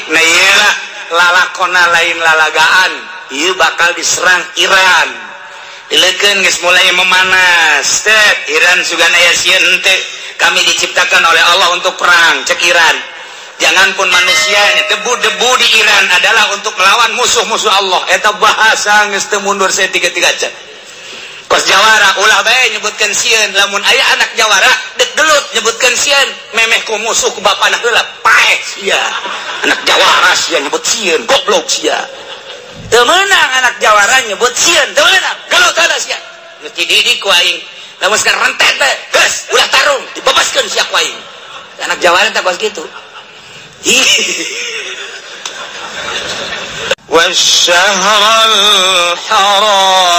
Nah ieu lalakona lain lalagaan, ieu bakal diserang Iran. Dileukeun geus mulai memanas. Tet Iran sugan aya sieun henteu. Kami diciptakan oleh Allah untuk perang, cek Iran. Jangan pun manusia, debu-debu di Iran adalah untuk melawan musuh-musuh Allah. Eta bahasa geus teu mundur saya tiga-tiga cek. Kos jawara ulah bae nyebutkeun sieun, lamun aya anak jawara dek gelut nyebutkeun sieun, memeh ku musuh ku bapana heula paeh sia. Anak jawara sia nyebut sieun, goblok sia. Teu meunang anak jawara nyebut sieun, teu meunang, gelut heula sia. Geus dididik ku aing. Lamun sekarang rentet bae, geus ulah tarung, dibebaskeun sia ku aing. Anak jawara teh kos kitu. Wasyahral haram,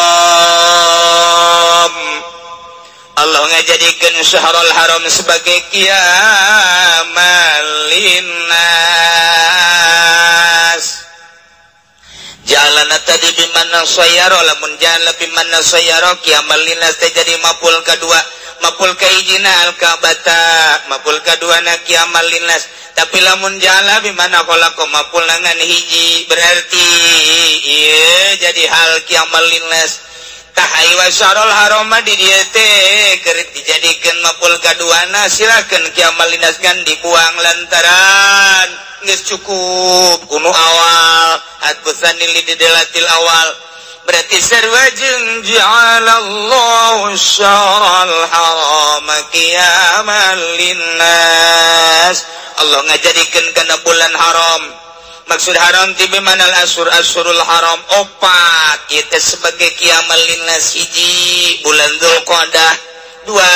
Allah ngajadikeun syahrul haram sebagai qiyamal linnas. Jalana tadi bimana sayyara, lamun jala bimana sayyara qiyamal linnas teh jadi mapul kadua, mapul kahijina al-Ka'bata, mapul kaduana qiyamal linnas. Tapi lamun jala bimana khalaqa mapul ngan hiji, berarti ieu jadi hal qiyamal linnas. Tah wa syarul haram di dieu teh keur dijadikeun mapul kaduana, silakeun qiyamal linnas ngan dibuang lantaran geus cukup kuno awal hatbusanil lidelatil awal. Berarti sarua jeung ja'alallahu syarul haram qiyamal linnas. Allah ngajadikeun kana bulan haram. Maksud haram ti bimanal asur asurul haram opat ieu teh sebagai qiyamal linnas. Hiji bulan Dzulqa'dah, dua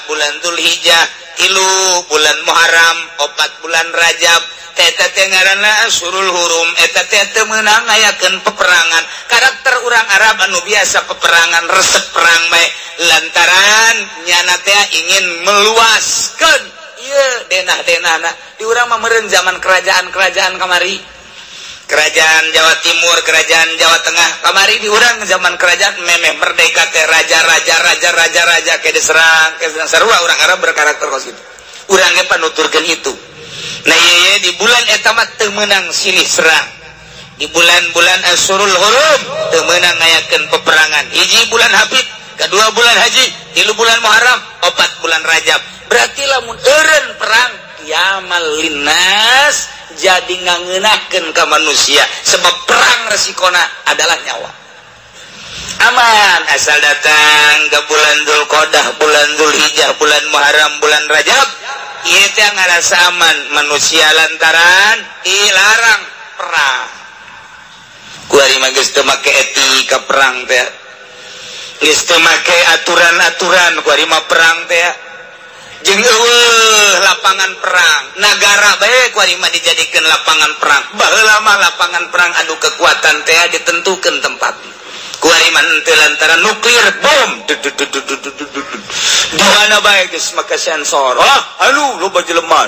bulan Dzulhijjah, tilu bulan Muharram, opat bulan Rajab. Eta teh ngaranna asurul hurum. Eta teh teu meunang ngayakeun peperangan. Karakter urang Arab anu biasa peperangan, resep perang bae, lantaran nyana teh ingin meluaskeun ieu denah-denahna. Di urang mah meureun zaman kerajaan-kerajaan kamari, kerajaan Jawa Timur, kerajaan Jawa Tengah kamari. Di urang zaman kerajaan memeh merdeka teh raja-raja raja-raja raja ke diserang, ke diserang. Sarua urang Arab berkarakter kos kitu. Urang ge panuturkeun itu. Nah ieu di bulan eta mah teu meunang silih serang. Di bulan-bulan Asyurul Hurum teu meunang ngayakeun peperangan. Hiji bulan Hafid, kedua bulan Haji, tilu bulan Muharram, opat bulan Rajab. Berarti lamun eureun perang qiyamal linnas jadi ngangeunahkeun ka manusia, sebab perang resikona adalah nyawa. Aman asal datang ke bulan Dzulqa'dah, bulan Dzulhijjah, bulan Muharram, bulan Rajab, ieu teh ngarasa aman manusia lantaran dilarang perang. Kuari mah geus teu make etika perang teh, geus teu make aturan-aturan kuari mah perang teh. Jeung eueuh lapangan perang, nagara bae kuari mah dijadikeun lapangan perang. Baheula mah lapangan perang anu kekuatan teh ditentukeun tempat. Kuari mah henteu lantaran nuklir bom di mana bae geus make sensor. Ah, anu loba jelema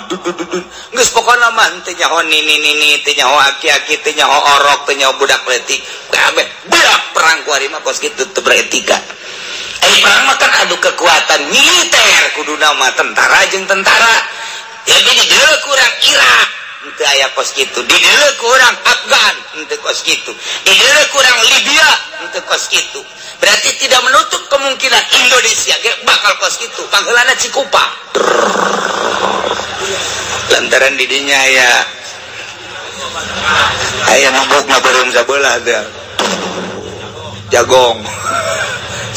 geus pokona mah henteu nyaho nini-nini, teu nyaho aki-aki, teu nyaho orok, teu nyaho budak leutik. Kabeh budak perang kuari mah kos kitu teu beretika. Perang mah kan adu kekuatan militer, kuduna mah tentara jeung tentara. Jadi di dieu kurang Irak henteu aya kos kitu, di dieu kurang Afgan henteu kos kitu, di dieu kurang Libya henteu kos kitu. Berarti tidak menutup kemungkinan Indonesia ge bakal kos kitu. Pangheulana Cikupa. Lantaran di dinya aya aya mabuk mah beureum sabelah teh. Jagong.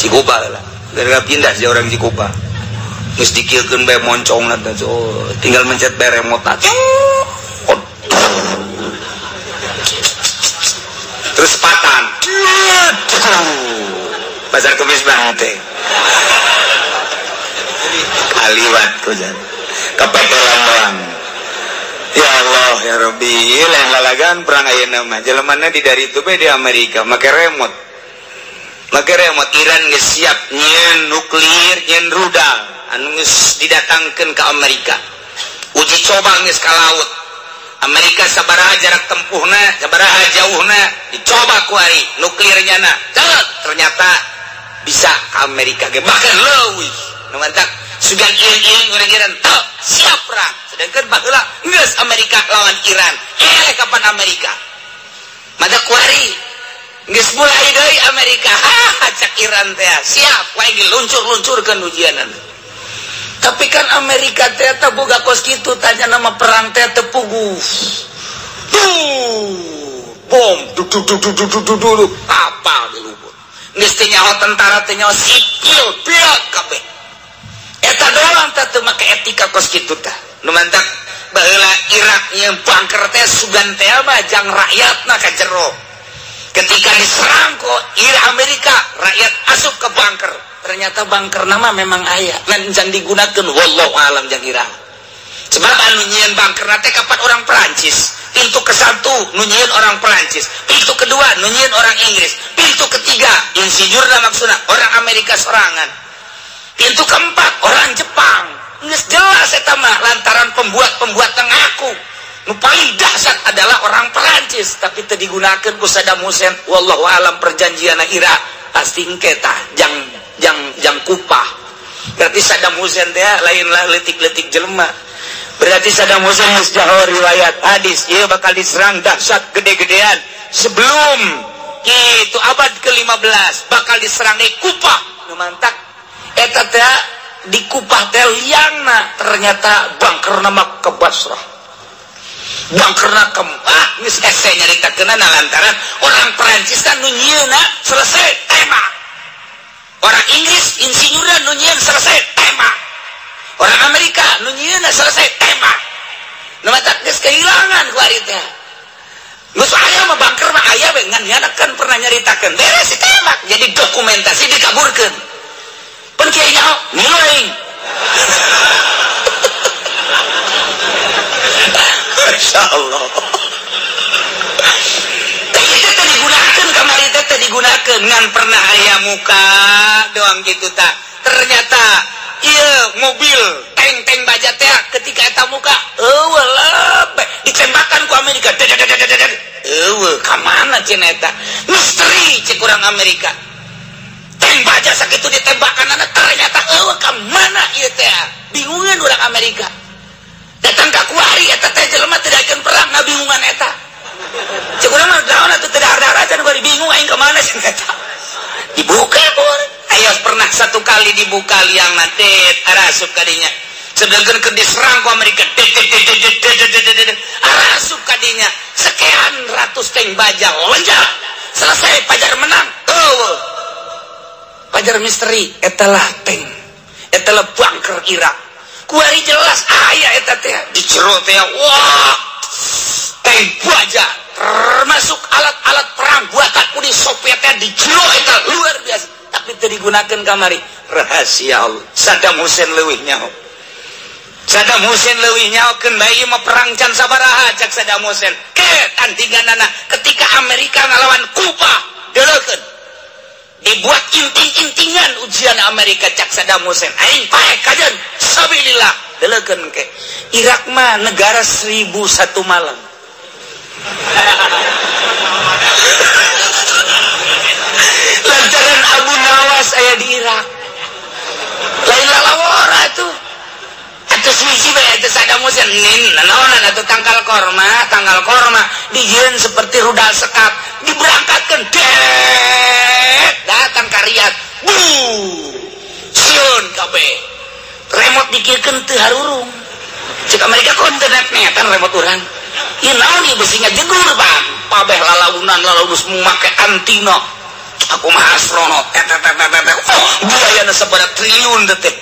Cikupa lah, gara-gara pindah si orang Cikupa. Geus dikieukeun bae moncongna teh, oh, tinggal mencet bae remote. Terus patan. Pasar Kemis banget teh. Kaliwat ku jan. Kapetelan doang. Ya Allah ya Rabbi, lain lalagan perang ayeuna mah. Jelemana di dari itu bae di Amerika make remote. Maka remote Iran geus siap nyieun nuklir, nyieun rudal anu geus didatangkeun ka Amerika. Uji coba geus ka laut. Amerika sabaraha jarak tempuhna, sabaraha jauhna, dicoba ku ari nuklirnya na. Ternyata bisa ka Amerika ge bahkan leuwih. Nu mantak Sugan ieu-ieu urang Iran teu siap perang. Sedangkan baheula geus Amerika lawan Iran. Eh kapan Amerika? Mada kuari geus mulai deui Amerika. Ha cak Iran teh siap wae diluncur-luncurkeun ujianan. Tapi kan Amerika teh teu boga kos kitu tanya nama perang teh teu puguh. Bom duk duk duk duk duk duk apa di lubur. Geus teh nyaho tentara teh nyaho sipil biak kabeh. Eta doang teh teu make etika kos kitu tah. Nu mantak baheula Irak nyeun bunker teh sugan teh mah jang rakyatna ka jero. Ketika diserang ku Amerika, rakyat asup ke bunker. Ternyata bunker nama memang aya, ngan can digunakeun wallahu alam jang Irak. Sebab anu nyieun bunker teh kapan orang Perancis. Pintu ke satu nu nyieun orang Perancis, pintu kedua nu nyieun orang Inggris, pintu ketiga insinyurna maksudna orang Amerika sorangan, pintu keempat orang Jepang. Geus jelas eta mah lantaran pembuat-pembuat ngaku nu paling dahsyat adalah orang Perancis, tapi teu digunakeun ku Saddam Hussein. Wallahu alam perjanjianna Irak pasti engke tah jang jang jang kupah. Berarti Saddam Hussein teh lainlah leutik-leutik jelema. Berarti Saddam Hussein geus jaho riwayat hadis ieu bakal diserang dahsyat gede-gedean sebelum kitu abad ke-15 bakal diserang di Kupah. Nu mantak eta teh di Kupah teh liangna ternyata bangkerna mah ke Basrah. Bangkerna ke geus hese nyaritakeunana lantaran orang Perancis kan nu nyieunna selesai tembak. Orang Inggris insinyurna nu nyieun selesai tembak. Orang Amerika nu nyieunna selesai tembak. Nu matak geus kehilangan ku ari teh. Geus aya mah bangker mah aya we ngan nyana kan pernah nyaritakeun beres ditembak jadi dokumentasi dikaburkeun. Pun kieu nyaho ngilu aing. Masya Allah. Itu teh digunakeun kamari teh teh digunakeun ngan pernah aya muka doang kitu tah. Ternyata iya mobil tank-tank baja teh ketika eta muka eueuh lebeh ditembakan ku Amerika. Eueuh ka mana cenah eta? Misteri cek urang Amerika. Tank baja sakitu ditembakanana ternyata eueuh ka mana ieu teh? Bingungeun urang Amerika. Datang ka kuari eta teh jelema teu daekeun perang ngabingungan eta. Cek urang mah naon atuh teu dahar-dahar acan bari bingung aing ka mana cenah eta. Dibuka pun. Ayo pernah satu kali dibuka liang nanti arasup kadinya. Sedangkan keur diserang ku Amerika arasup kadinya sekian ratus tank baja lonjak selesai pajar menang. Oh. Pajar misteri etalah tank etalah bunker Irak. Kuari jelas aya eta teh di jero teh wah tank baja termasuk alat-alat perang buatan Uni Soviet teh di jero eta luar biasa. Tapi teu digunakeun kamari rahasia Allah. Saddam Hussein leuwih nyaho. Saddam Hussein leuwih nyahokeun bae mah perang can sabaraha cak Saddam Hussein. Ke tandinganana ketika Amerika ngalawan Kuba deuleukeun. Dibuat inting-intingan ujian Amerika cak Saddam Hussein. Aing pae kajeun sabilillah deuleukeun ke. Irak mah negara 1001 malam. Lantaran Abu Nawas aya di Irak. Lain lalawara tuh. Atuh suci bae atuh Saddam Hussein nin nanaonan atuh tangkal korma dijieun seperti rudal sekap diberangkatkeun det datang ka Riyadh. Bu. Sieun kabeh. Remote dikirkeun teu harurung. Cek Amerika kon teu net-netan remote urang. Ieu naon ieu besi ngajegur bang. Pabeh lalaunan lalaus make antina. Aku mah astronot. Oh, biayana sabaraha triliun teh.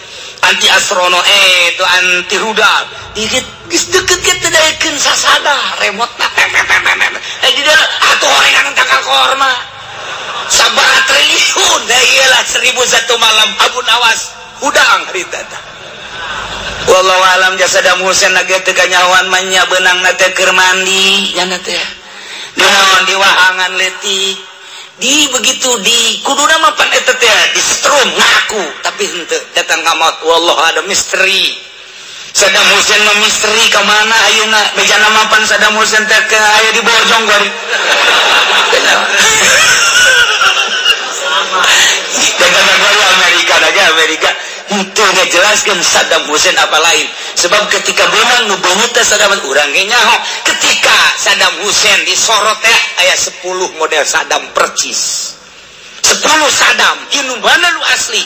Anti astronot itu anti rudal. Dikit geus deukeut ge teu daekeun sasada remote na. Eh di dieu atuh horengan tangkal korma. Sabaraha triliun da ieu lah 1001 malam Abu Nawas hudang harita tah. Wallahu alam jasa Saddam Hussein lagi teu kanyahoan mah nya beunangna teh keur mandi nya teh. Naon di wahangan leutik. Di begitu di kuduna mah pan eta teh disetrum ngaku tapi henteu datang ka maut. Wallahu ada misteri. Saddam Hussein mah misteri ka mana ayeuna bejana mah pan Saddam Hussein teh ke aya di Bojong gori. Datang ka Amerika da Amerika Henteu ngajelaskeun Saddam Hussein apa lain. Sebab ketika beunang nu beungeut teh Saddam urang ge nyaho. Ketika Saddam Hussein disorot teh aya 10 model Saddam percis. 10 Saddam, ieu nu mana nu asli?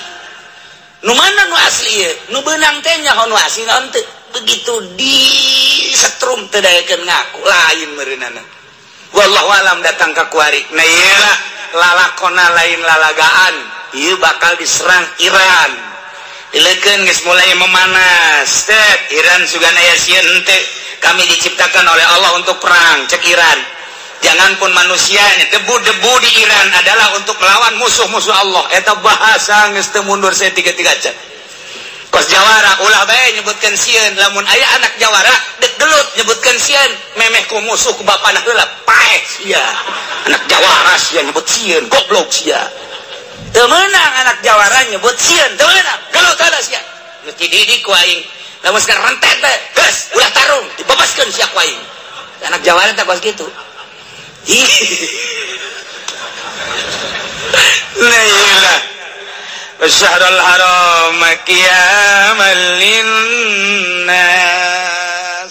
Nu mana nu asli ieu? Nu beunang teh nyaho nu asli naon teu? Begitu disetrum teu daekeun ngaku lain meureunana. Wallahu alam datang ka kuari. Nah ieu lah lalakona lain lalagaan. Ieu bakal diserang Iran. Dileukeun geus mulai memanas. Tet Iran sugan aya sieun henteu. Kami diciptakan oleh Allah untuk perang, cek Iran. Jangan pun manusia, debu-debu di Iran adalah untuk melawan musuh-musuh Allah. Eta bahasa geus teu mundur saya tiga-tiga cek. Kos jawara ulah bae nyebutkeun sieun, lamun aya anak jawara dek gelut nyebutkeun sieun, memeh ku musuh ku bapana heula paeh sia. Anak jawara sia nyebut sieun, goblok sia. Teu meunang anak jawara nyebut sieun, teu meunang, gelut heula sia. Geus dididik ku aing. Lamun sekarang rentet bae, geus ulah tarung, dibebaskeun sia ku aing. Anak jawara teh kos kitu. La ilaha Syahrul haram qiyaman linnas.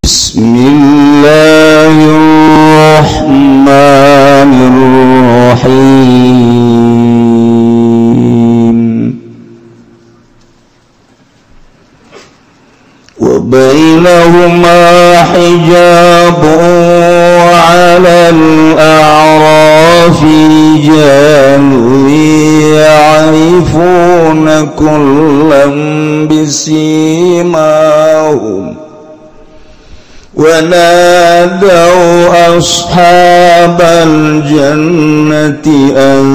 Bismillahirrahmanirrahim. Wa bainahuma hijabun 'ala al-a'rafi rijalun يعرفون كلا بسيماهم ونادوا أصحاب الجنة أن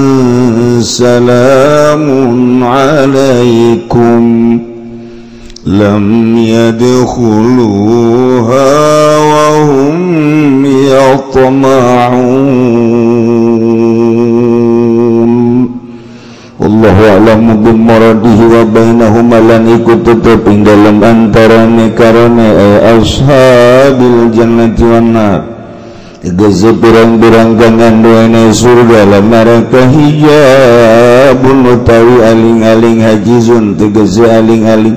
سلام عليكم لم يدخلوها وهم يطمعون. Wallahu a'lamu bimuradihi wa bainahuma lan iku tetep ing dalem antarane karone ashabil jannati wan nar. Tegese pirang-pirang kang anduene surga lan neraka hijabun utawi aling-aling hajizun tegese aling-aling.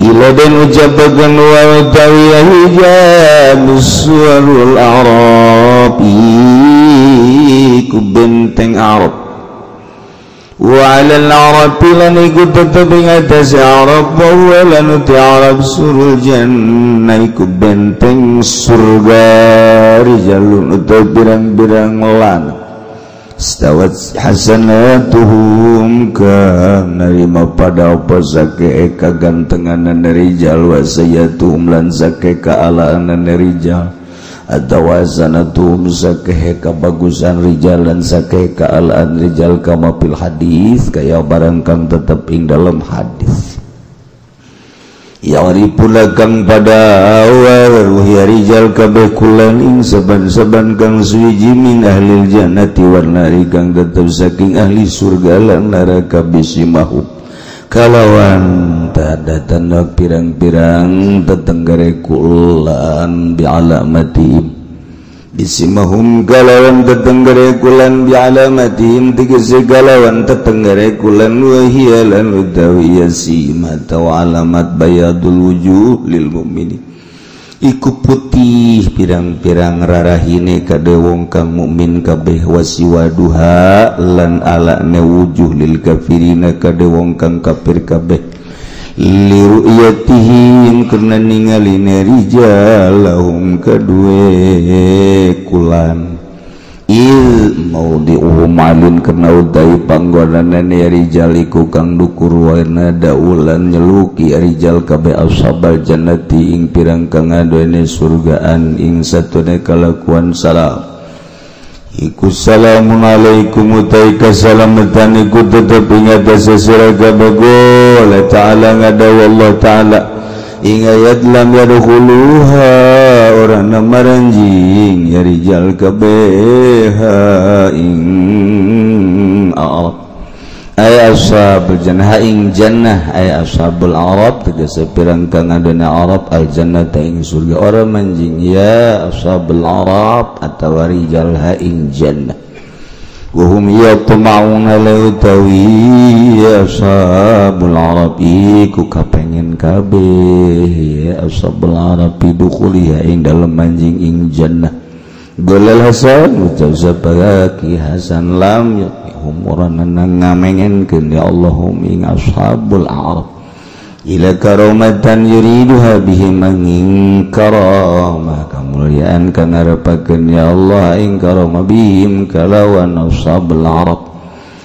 Ila den ucapaken wa utawi hijab surul a'rab iku benteng Arab. Wa 'alal arabi lan iku tetep ing atase Arab wa lan uti Arab surul jannah iku benteng surga rijalun utawa pirang-pirang lan stawat hasanatuhum kang narima pada apa sake kagantenganan rijal wa sayyatuhum lan sake kaalaanan rijal atawa sanatum sakeh kabagusan rijal lan sakeh kaalaan rijal kama fil hadis kaya barang kang tetep ing dalam hadis ya'rifuna kang pada awal ya rijal kabeh kulan ing saban-saban kang suwiji min ahlil jannati wan nari kang tetep saking ahli surga lan neraka bisimahu kalawan tanda-tanda pirang-pirang tetenggare kulan bi'alamatihim bisimahum kalawan tetenggare kulan bi'alamatihim tegese kalawan tetenggare kulan wa hiya lan utawi sima atawa alamat bayadul wujuh lil mukminin iku putih pirang-pirang rarahine kade wong kang mukmin kabeh wasiwaduha lan alane wujuh lil kafirina kade wong kang kafir kabeh liru'yatihim karena ningaline rijalahum kadue kulan il maudi'uhum alun karena utai panggonanane rijal iku kang dukur wana daulan nyeluki rijal kabeh ashabal jannati ing pirang kang aduene surgaan ing satune kalakuan salam iku salamun alaikum utai kasalamatan iku tetep ing atase sira kabeh la ta'ala ngadawu Allah ta'ala ing ayat lam yadkhuluha ora maranjing ya rijal kabeh ing Arab ay ashabul jannah ing jannah ay ashabul Arab tegese pirang kang adona Arab al jannata ing surga ora manjing ya ashabul Arab atawa rijal ha ing jannah. Wahum yatma'una lautawi ashabul arabi ku kapengen kabeh ashabul arabi dukhuliha ing dalem manjing ing jannah. Golal Hasan ucap sabaki Hasan lam yatmihum urana ngamengenkeun ya Allahum ing ashabul arab ila karamatan yuriduha bihim ing karamah kamuliaan kang ngarepakeun ya Allah ing karamah bihim kalawan ashabul arab.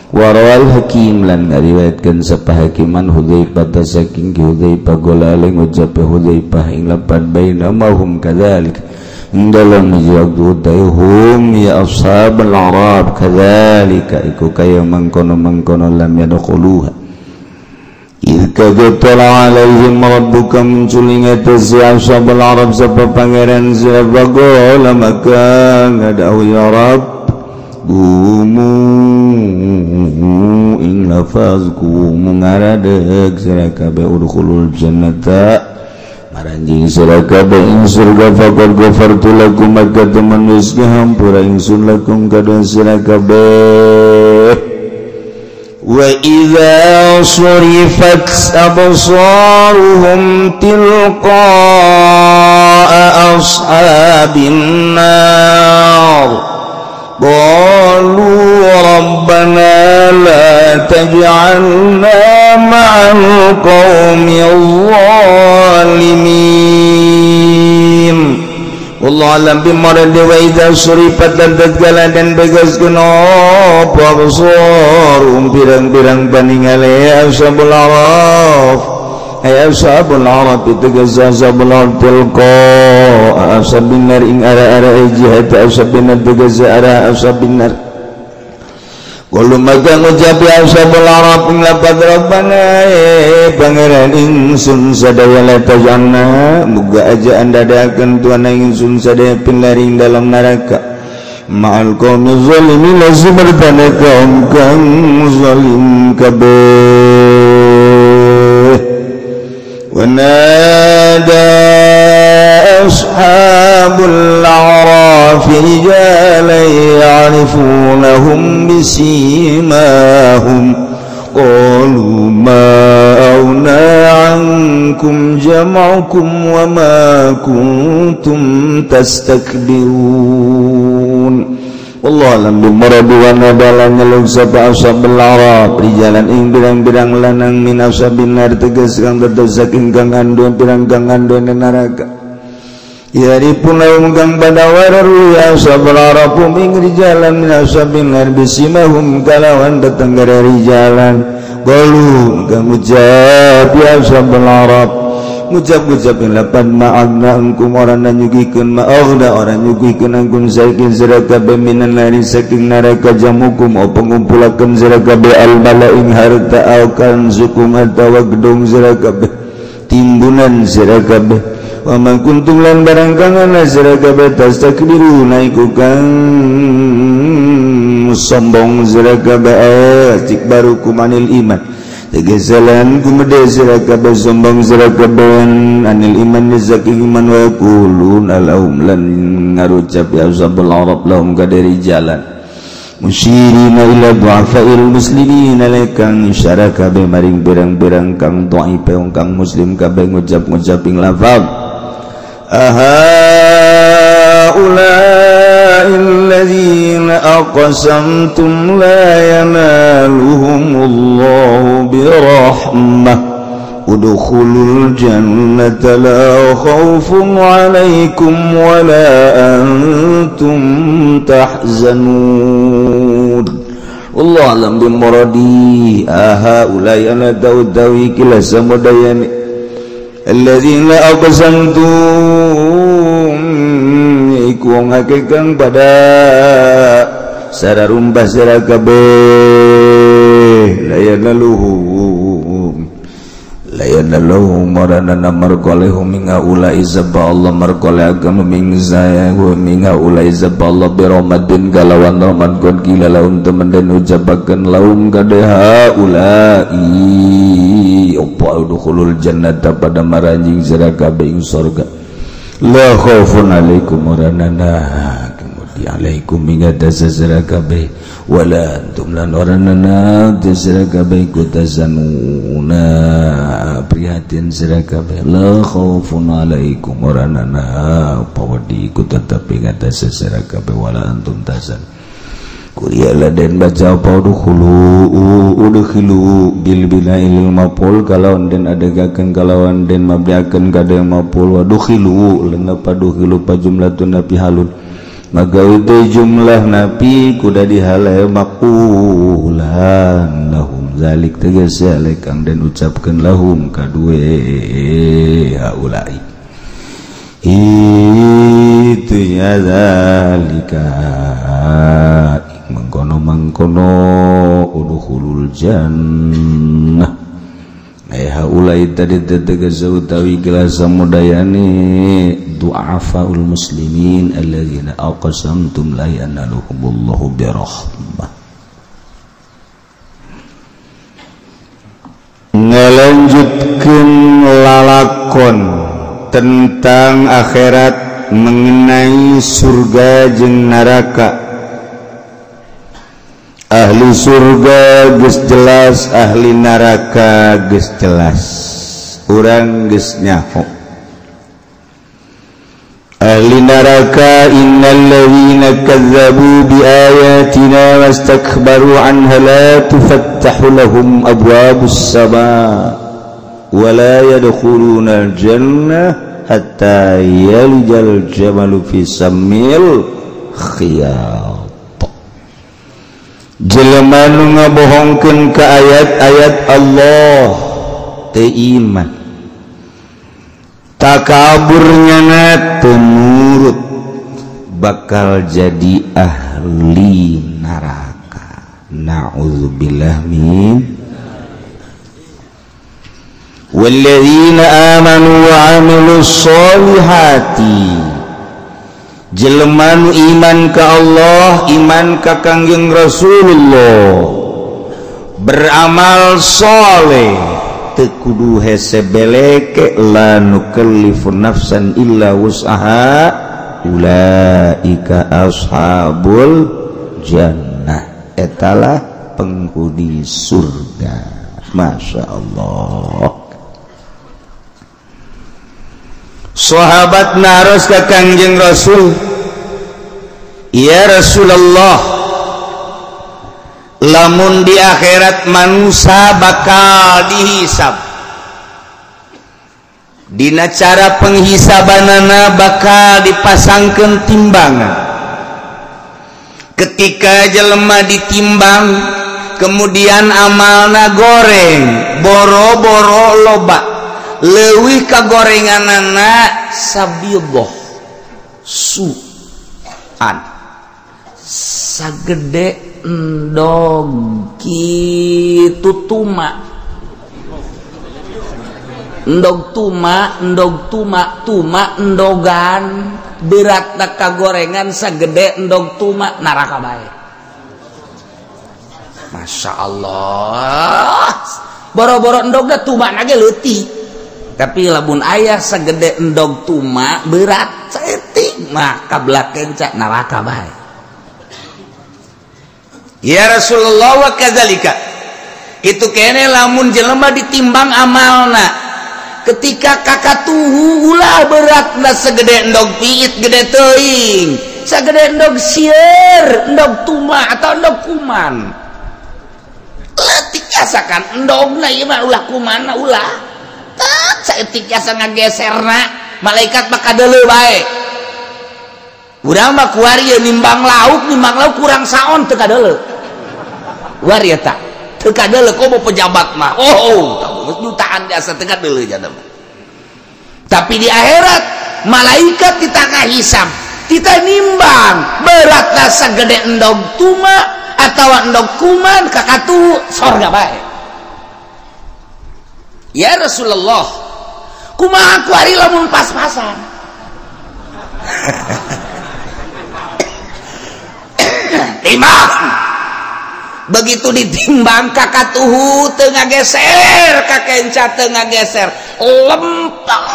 Warawal hakim lan ngariwayatkeun sapa hakiman Hudzaifah saking Hudzaifah golale ngucap Hudzaifah ing lapan bainamahum kadzalik dalam yaqudahum ya ashabul arab kadzalika iku kaya mangkono-mangkono lam yadkhuluha. Idh kadetala alaihim rabbuka munculing atas ashabul arab sapa pangeran sapa gola maka ngadahu ya rab gumu ing lafaz gumu ngaradeg sira kabeh udkhulul jannata maranjing sira kabeh ing surga faqad ghafartu lakum maka temen wis ngahampura ingsun lakum kadon sira kabeh. Wa idza surifat absaruhum tilqa'a ashabin nar qalu rabbana la taj'alna ma'al qaumil zalimin. Wallahu alam bimarad wa idza surifat lan tatkala dan begaskeun apa absarum pirang-pirang paningale ashabul araf ay ashabul araf tegas ashabul araf tilqa ashabin nar ing ara-ara jihad ashabin nar tegas ara ashabin nar. Qalu maka ngucap ya ashabul araf ing lapad rabbana pangeran ingsun sadaya la tajanna muga aja andadakeun tuan ingsun sadaya pinaring dalam neraka ma'al qaumi zalimin lazumardana kaum kang zalim kabeh. Wa nada ashabul a'raf rijalan ya'rifunahum bisimahum qalu ma aghna 'ankum jam'ukum wa ma kuntum tastakbirun. Wallahu a'lam bimurad wa nadalan nyeluk sapa ashabul arab rijalan ing pirang-pirang lanang min ashabin nar tegas kang terdosak ingkang andon pirang kang andon neraka. Yaripun lahum kang pada wararu ya ashabul arab ing rijalan min ashabin nar bisimahum kalawan tetenggara rijalan qalu kang ucap ya ashabul arab ngucap-ngucap lapan ma'agna angkum orang nyugikeun ma'agna orang nyugikeun angkum saking sira kabeh minan nari saking neraka jamukum apa ngumpulakeun sira kabeh al malaing harta au kanzukum atawa gedung sira kabeh timbunan sira kabeh wa man kuntum lan barang kang ana sira kabeh tastakbiruna iku kang sombong sira kabeh istikbarukum anil iman tegesalan kumede sira kabeh sombong sira kabeh anil iman saking iman wa yaquluna lahum lan ngarucap ya ashabul arab lahum kadari jalan musyirina ila du'afail muslimin kang isyara kabeh maring pirang-pirang kang dhaife kang muslim kabeh ngucap-ngucap ing lafaz aha الذين أقسمتم لا ينالهم الله برحمة ادخلوا الجنة لا خوف عليكم ولا أنتم تحزنون. والله أعلم بمرادي أهؤلاء أنا داود كلا سمديان الذين أقسمتم iku wong akeh kang pada sararumbah sira kabeh layan laluhum marana marqalehum minga ulai zaba Allah marqale agama ming zaya wa minga ulai zaba Allah bi rahmatin kalawan rahmat kon kila laun temen den ucapakeun laum kadeha ulai apa udkhulul jannata pada maranjing sira kabeh ing surga la khaufun alaikum waranana abdi alaikum ing atas sasira kabeh wala antum lan oranana sira kabeh ku tazanuna prihatin sira kabeh la khaufun alaikum oranana pawadi ku tetep ing atas sasira kabeh wala antum tazan kuriala den baca apa udkhulu udkhilu bil binail maf'ul kalawan den adegakeun kalawan den mabniakeun kada maf'ul wa dukhilu lan padukhilu pa jumlatun napi halun maka itu jumlah napi kuda dihalai maqulan lahum zalik tegese kang den ucapkeun lahum kadue haulai itu ya zalika mengkono-mengkono udkhulul jannah haulai tadi tegas utawi gelas samudayane du'afaul muslimin alladzina aqsamtum la yanaluhumullahu birahmah. Ngalanjutkeun lalakon tentang akhirat mengenai surga jeung neraka. Ahli surga geus jelas, ahli neraka geus jelas. Urang geus nyaho. Ahli neraka innal ladzina kazzabu bi ayatina wastakbaru anha la tufattahu lahum abwabus samaa wa la yadkhuluna al-jannah hatta yalijal jamalu fi sammil khiyat. Jelema nu ngabohongkeun ka ayat-ayat Allah teu iman takabur nyana teu nurut bakal jadi ahli neraka. Na'udzubillah min. Walladzina amanu wa amilus solihati jelema nu iman ka Allah, iman ka Kangjeng Rasulullah, beramal soleh teu kudu hese beleke la nukallifu nafsan illa wus'aha ulaika ashabul jannah etalah penghuni surga. Masya Allah. Sahabat naros ka Kangjeng Rasul, ya Rasulullah, lamun di akhirat manusia bakal dihisab, dina cara penghisabanana bakal dipasangkeun timbangan. Ketika jelema ditimbang, kemudian amalna goreng, boro-boro loba, leuwih ka gorenganana sabidhoh suan sagede endog kitu tuma endog tuma endog tuma tuma endogan berat ka gorengan sagede endog tuma neraka bae. Masya Allah, boro-boro endogna tuma nage leutik, tapi lamun ayah segede endog tuma berat saeutik mah kablakeun ca neraka bae. Ya Rasulullah wa kadzalika kitu kene lamun jelema ditimbang amalna ketika kakatuhu ulah beratna segede endog piit gede teuing, segede endog sieur, endog tuma atau endog kuman leutik asakan endogna ieu mah ulah kumanna ulah saeutik jasa ngageserna malaikat mah kadeuleu bae. Urang mah kuari nimbang lauk kurang saon teu kadeuleu. Kuari eta teu kadeuleu komo pejabat mah. Oh, jutaan jasa teu kadeuleu jana mah. Tapi di akhirat malaikat ditangah hisab, kita nimbang beratna sagede endog tuma atawa endog kuman kakatuh sorga bae. Ya Rasulullah, kumaha kuari lamun pas-pasan. Timbang. Begitu ditimbang kakatuhu teu ngageser, kakenca teu ngageser, lempeng.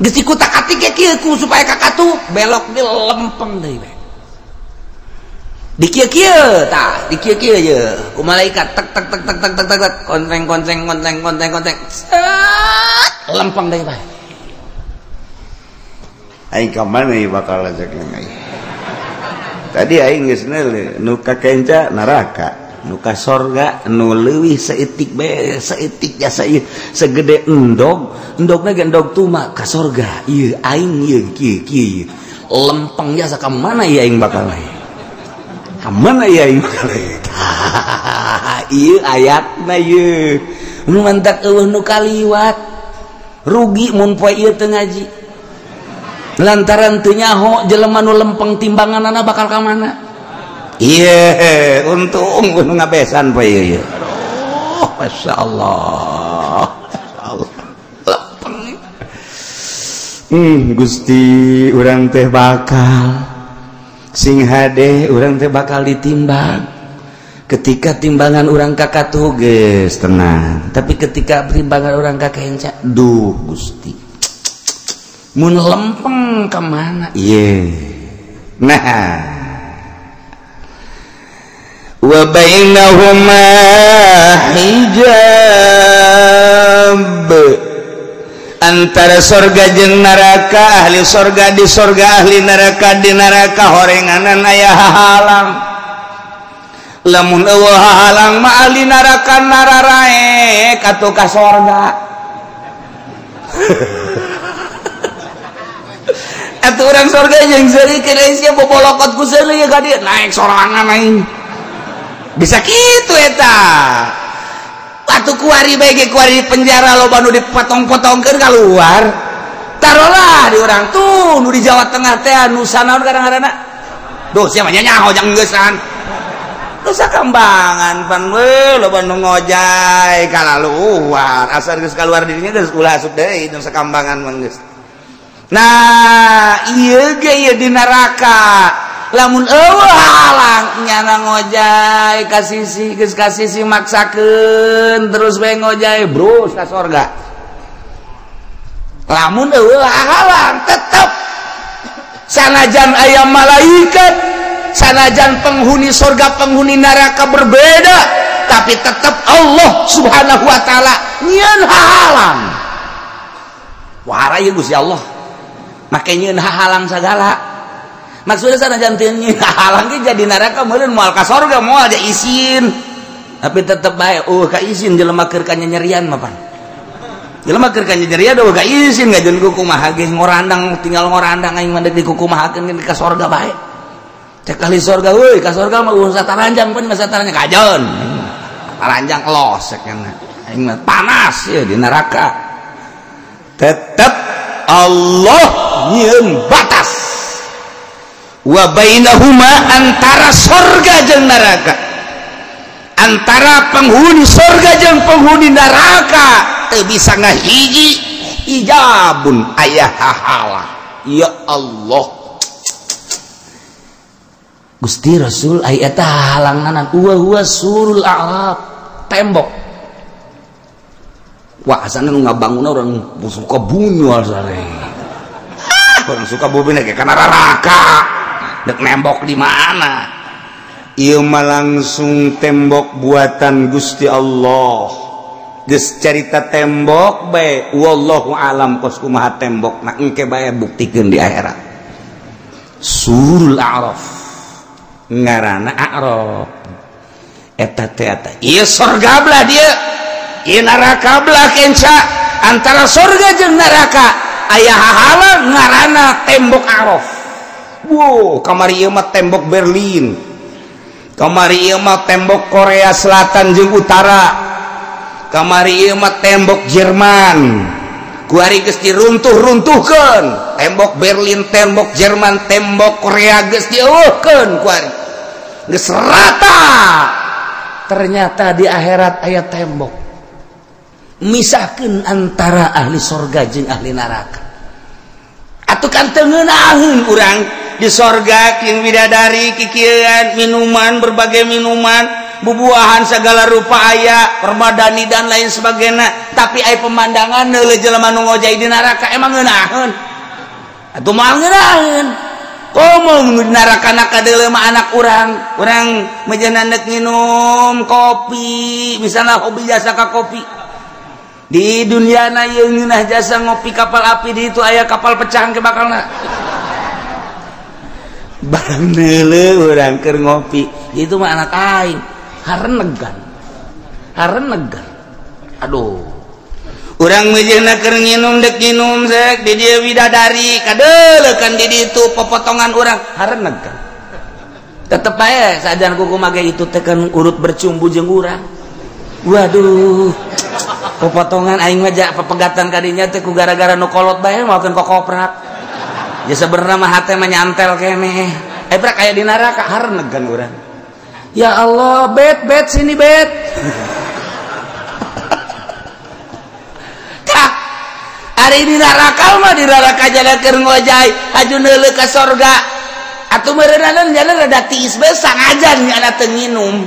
Geus dikutak-atik ge kieu ku supaya kakatup belok di lempeng deui we. Di kieu-kieu tah, di kieu-kieu ye ku malaikat tek tek tek tek tek tek tek konteng konteng konteng konteng konteng. Set lempeng deui bae. Aing ka mana ieu bakal ajak aing. Tadi aing geus neuleuh nu ka kenca neraka, nu ka sorga nu leuwih saeutik bae, saeutik jasa ieu segede endog, endogna ge endog tuma ka sorga. Ieu aing ieu kieu kieu. Lempeng jasa ka mana ieu aing bakal lain. Ka mana ieu aing bakal lain. Ieu ayatna ieu. Nu mantak eueuh nu kaliwat. Rugi mun poe ieu teu ngaji. Lantaran teu nyaho jelema nu lempeng timbanganana bakal ka mana? Iya, untung nu ngabesan poe ieu. Aduh, masyaallah. Masyaallah. Lempeng. Gusti urang teh bakal sing hade urang teh bakal ditimbang. Ketika timbangan urang kakatuh geus tenang, tapi ketika timbangan urang kakenca, duh Gusti. Mun lempeng ke mana? Iya. Nah, wa bainahuma hijab, antara sorga jeung neraka, ahli sorga di sorga, ahli neraka di neraka, horenganan aya hahalang. Lamun eueuh hahalang mah ahli neraka nararaek atuh ka sorga. Atuh urang sorga jeung seuri keur sia bobolokot ku seuri ka dieu naik sorangan aing. Bisa kitu eta. Atuh kuari bae ge kuari di penjara loba nu dipotong-potongkeun kaluar. Tarolah di urang tuh nu di Jawa Tengah teh nu sanaon kadang-kadang. Duh sia mah nyaho jang geusan. Nusa Kambangan pan we loba nu ngojay kalaluar. Asal geus kaluar dirinya geus ulah asup deui Nusa Kambangan mah geus. Nah, ieu ge ieu di neraka. Lamun eueuh halang nyana ngojay ka sisi geus ka sisi maksakeun terus we ngojay bros ka sorga. Lamun eueuh halang tetep sanajan aya malaikat, sanajan penghuni sorga penghuni neraka berbeda, tapi tetep Allah Subhanahu wa taala nyieun halang. Wah, ieu Gusti Allah. Make nyieun halang sagala. Maksudnya sanajan teu nyieun halang ge jadi neraka meureun moal ka sorga moal ja isin. Tapi tetep bae eueuh ka isin jelema keur ka nyerian mah pan. Jelema keur ka nyerian eueuh ka isin ngajeun ku kumaha geus ngorandang tinggal ngorandang aing mah deuk dikukumahakeun ka sorga bae. Cek ahli sorga euy ka sorga mah eueuh sataranjang pan mah sataranjang kajeun. Taranjang los cek aing mah panas ieu di neraka. Tetep Allah nyieun batas wa bainahuma antara sorga jeung neraka, antara penghuni sorga jeung penghuni neraka teu bisa ngahiji hijabun aya hahala. Ya Allah Gusti Rasul aya eta halanganan wa huwa surul a'rab, tembok. Wah, asana nu ngabangunna urang suka bunyi asana. Orang suka bumi ge kana neraka. Dek nembok di mana? Ieu mah langsung tembok buatan Gusti Allah. Geus carita tembok bae wallahu alam kos kumaha tembokna engke bae buktikeun di akhirat. Surul A'raf. Ngaranna A'raf. Eta teh eta. Ieu sorga belah dieu. Ieu neraka belah kenca. Antara sorga jeung neraka aya hahalang ngaranna tembok A'raf. Wow, kamari ieu mah tembok Berlin. Kamari ieu mah tembok Korea Selatan jeung Utara. Kamari ieu mah tembok Jerman. Kuari geus diruntuh-runtuhkeun. Tembok Berlin, tembok Jerman, tembok Korea geus dieuweuhkeun kuari. Geus rata. Ternyata di akhirat aya tembok misahkeun antara ahli sorga jeung ahli neraka. Atuh kan teu ngeunaheun urang di sorga jeung bidadari kikieuan minuman berbagai minuman bubuahan segala rupa aya, permadani dan lain sebagainya. Tapi aya pemandangan neuleuh jelema nu ngojay di neraka emang ngeunaheun. Atuh moal ngeunaheun. Komo nu di neraka na kadeuleuh mah anak urang, urang meujeuhna neuk nginum kopi, misalna hobi jasa ka kopi. Di dunia na ieu ngeunah jasa ngopi kapal api di itu aya kapal pecah ke bakalna. Barang neuleuh urang keur ngopi itu mah anak aing harenegan harenegan aduh urang meujeuhna keur nginum deuk nginum sek di dieu widadari kadeuleukan di ditu popotongan urang harenegan tetep bae sajan kuku mage itu teh kan urut bercumbu jeung urang waduh popotongan aing mah ja pepegatan kadinya teh ku gara-gara nu kolot bae maokeun kokoprak. Ya sebenarnya mah hate mah nyantel keneh. Prak aya di neraka harenegan urang. Ya Allah, bet bet sini bet. Tah, ari di neraka mah di neraka jalan keur ngojay, haju neuleuh ka sorga. Atuh meureunana jalan rada tiis bae sangajan nyana teu nginum.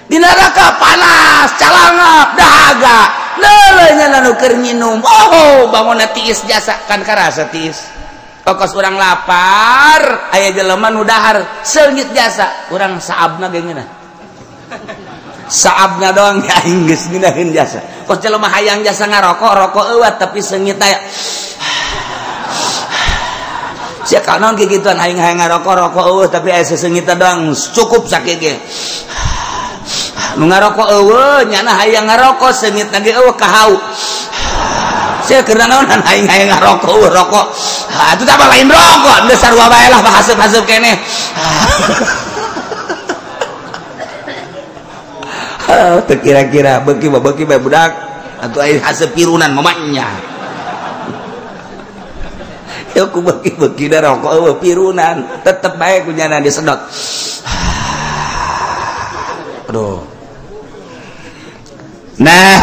Di neraka panas, calangap, dahaga. Neuleuh nyana nu keur nginum. Oh, bangunna tiis jasa kan karasa tiis. Kokos urang lapar, aya jelema nu dahar seungit jasa, urang saabna ge ngeunah. Saabna doang ya aing geus ngeunaheun jasa. Kos jelema hayang jasa ngarokok, rokok eueuh tapi seungit aya. Sia kanaon kikituan aing hayang ngarokok, rokok eueuh tapi aya seseungitna doang cukup sakieu ge. Nu ngarokok eueuh nyana hayang ngarokok seungitna ge eueuh kahau. Sia keur naonan aing hayang ngarokok eueuh rokok. Atuh tah lain rokok, geus sarua bae lah haseup-haseup keneh. Teu kira-kira beuki mah beuki bae budak, atuh aing haseup pirunan mamanya. Yeuh ku beuki-beuki da rokok eueuh pirunan, tetep bae ku nyana disedot. Aduh. Nah,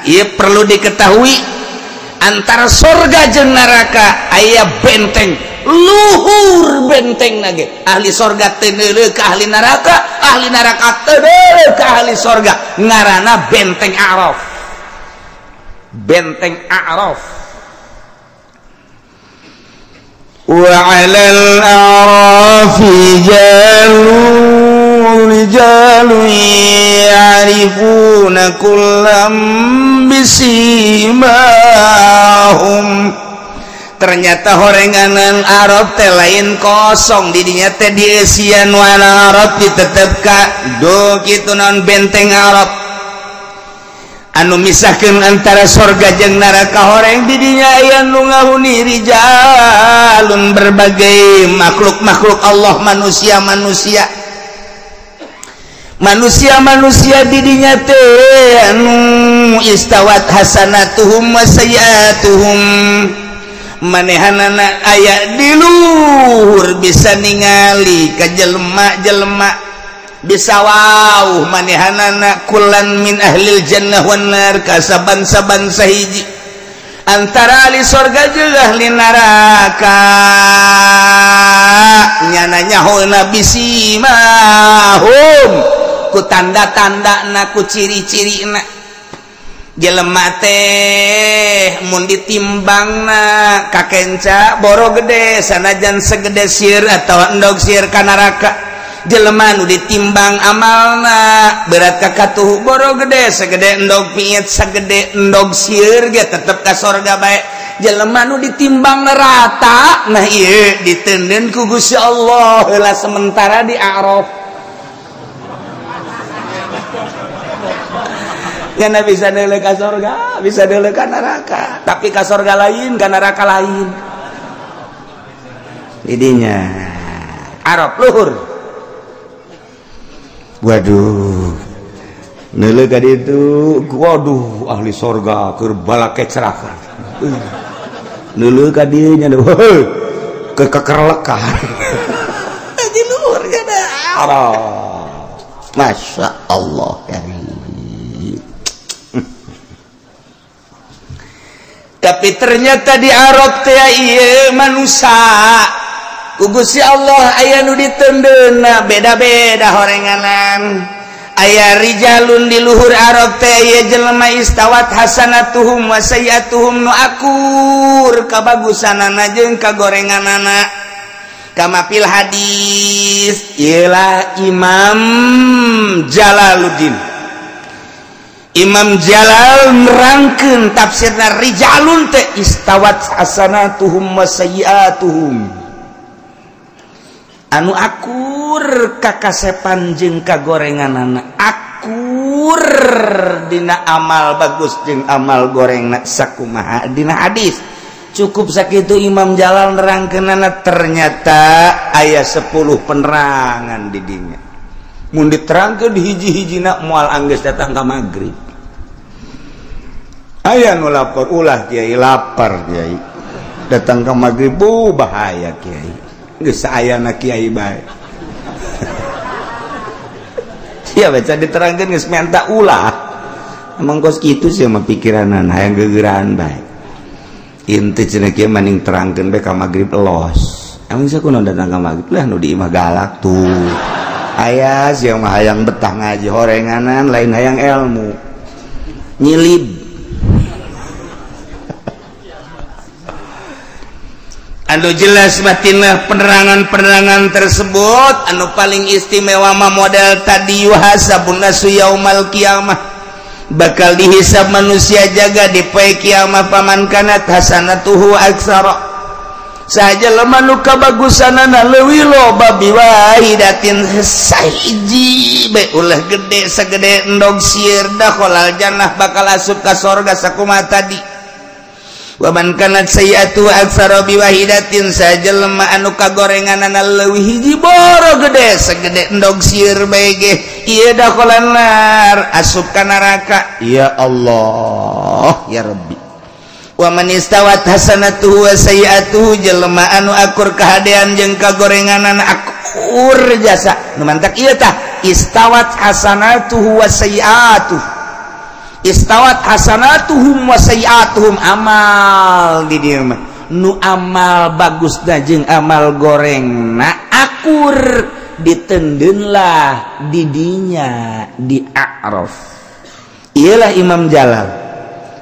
ieu perlu diketahui antara sorga jeung neraka aya benteng luhur benteng nage ahli sorga teu neuleuh ka ahli neraka teu neuleuh ka ahli sorga ngaranna benteng A'raf. Benteng A'raf. Wa 'alal a'rafi rijalun ya'rifuna kullam bisimahum. Ternyata horenganan Arab teh lain kosong didinya teh dieusian wana Arab ditetep ka do kitu naon benteng Arab anu misahkeun antara sorga jeung neraka horeng didinya aya nu ngahuni rijalun berbagai makhluk-makhluk Allah manusia-manusia manusia-manusia didinya teh anu istawat hasanatuhum wa sayyiatuhum manehanana aya di luhur bisa ningali ka jelema-jelema bisa wau manehanana kulan min ahlil jannah wan nar ka saban-saban sahiji antara ahli sorga jeung ahli neraka nyana nyahoeuna bisimahum ku tanda-tandana ku ciri-cirina jelema teh mun ditimbangna ka kenca boro gede sanajan segede sir atawa endog sir ka neraka jelema nu ditimbang amalna berat ka katuhu boro gede segede endog piit segede endog sir ge tetep ka sorga bae jelema nu ditimbang rata nah ieu diteundeun ku Gusti Allah heula sementara di A'raf. Karena bisa neuleuh ka sorga, bisa neuleuh ka neraka. Tapi ka sorga lain, ka neraka lain. Didinya Arab luhur. Waduh. Neuleuh ka ditu, waduh ahli sorga keur balake ceraka. Neuleuh ka dieu nya heuh ke kekerlekan. Di luhur nya Arab. Masya Allah karim. Tapi ternyata di Arab teh ieu manusia Ku Gusti Allah aya nu ditendeuna beda-beda horenganan. Aya rijalun di luhur Arab teh aya jelema istawat hasanatuhum wa sayyiatuhum nu akur kabagusanana jeung kagorenganana. Kama fil hadis ialah Imam Jalaluddin. Imam Jalal nerangkeun tafsirna rijalun teh istawat hasanatuhum wa sayyiatuhum. Anu akur kakasepan jeung kagorenganana, akur dina amal bagus jeung amal gorengna sakumaha dina hadis. Cukup sakitu Imam Jalal nerangkeunana, ternyata aya 10 penerangan di dinya. Mun diterangkeun hiji-hijina moal anggeus datang ka magrib. Aya nu lapor, ulah kiai lapar kiai. Datang ka magrib bu bahaya kiai. Geus saayana kiai bae. Sia baca diterangkeun geus menta ulah. Emang kos kitu sia mah pikiranana hayang gegeraan bae. Inti cenah kieu maning terangkeun bae ka magrib los. Emang sia kunaon datang ka magrib lah nu di imah galak tuh. Aya sia mah hayang betah ngaji horenganan lain hayang ilmu. Nyilib. Anu jelas batinlah penerangan-penerangan tersebut. Anu paling istimewa mah model tadi yuhasabun nasu yaumal qiyamah, bakal dihisab manusia jaga di poe kiamah. Paman kanat hasanatuhu aksara, saja lemah nu kabagusanana leuwih loba biwahidatin sahiji bae ulah gede sagede endog sieur dakhalal jannah bakal asup ka sorga sakumaha tadi. Waman kanat sayyi'atu aktsara biwahidatin, sajelema anu kagorenganana leuwih hiji boro gede sagede endog sieur bae ge ieu dakhalan nar asup ka neraka. Ya Allah ya Rabbi. Waman istawat hasanatuhu wa sayyi'atuhu, jelema anu akur kahadean jeung kagorenganana akur jasa nu mantak ieu tah istawat hasanatuhu wa sayyi'atuhu, istawat hasanatuhum wa sayyi'atuhum, amal di dieu mah nu amal bagusna jeung amal gorengna akur ditendeunlah di dinya di A'raf. Iyalah Imam Jalal,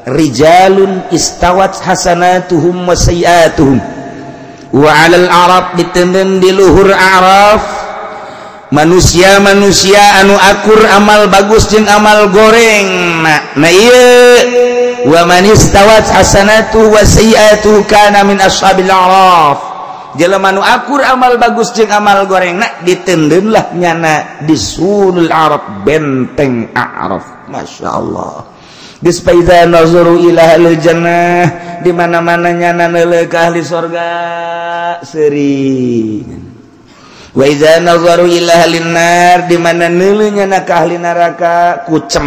rijalun istawat hasanatuhum wa sayyi'atuhum wa 'alal arab, ditendeun di luhur A'raf manusia-manusia anu akur amal bagus jeung amal goreng. Nah ieu wa man istawat hasanatuhu wa sayyi'atuhu kana min ashabil a'raf, jelema nu akur amal bagus jeung amal goreng na ditendeunlah nyana di sulul arab, benteng A'raf. Masya Allah. Geus fa iza nazaru ila ahlil jannah, di mana-mana nyana neuleuh ka ahli sorga seuri. Wa iza nazaru ila ahlin nar, di mana neuleuh nyana ka ahli neraka kucem.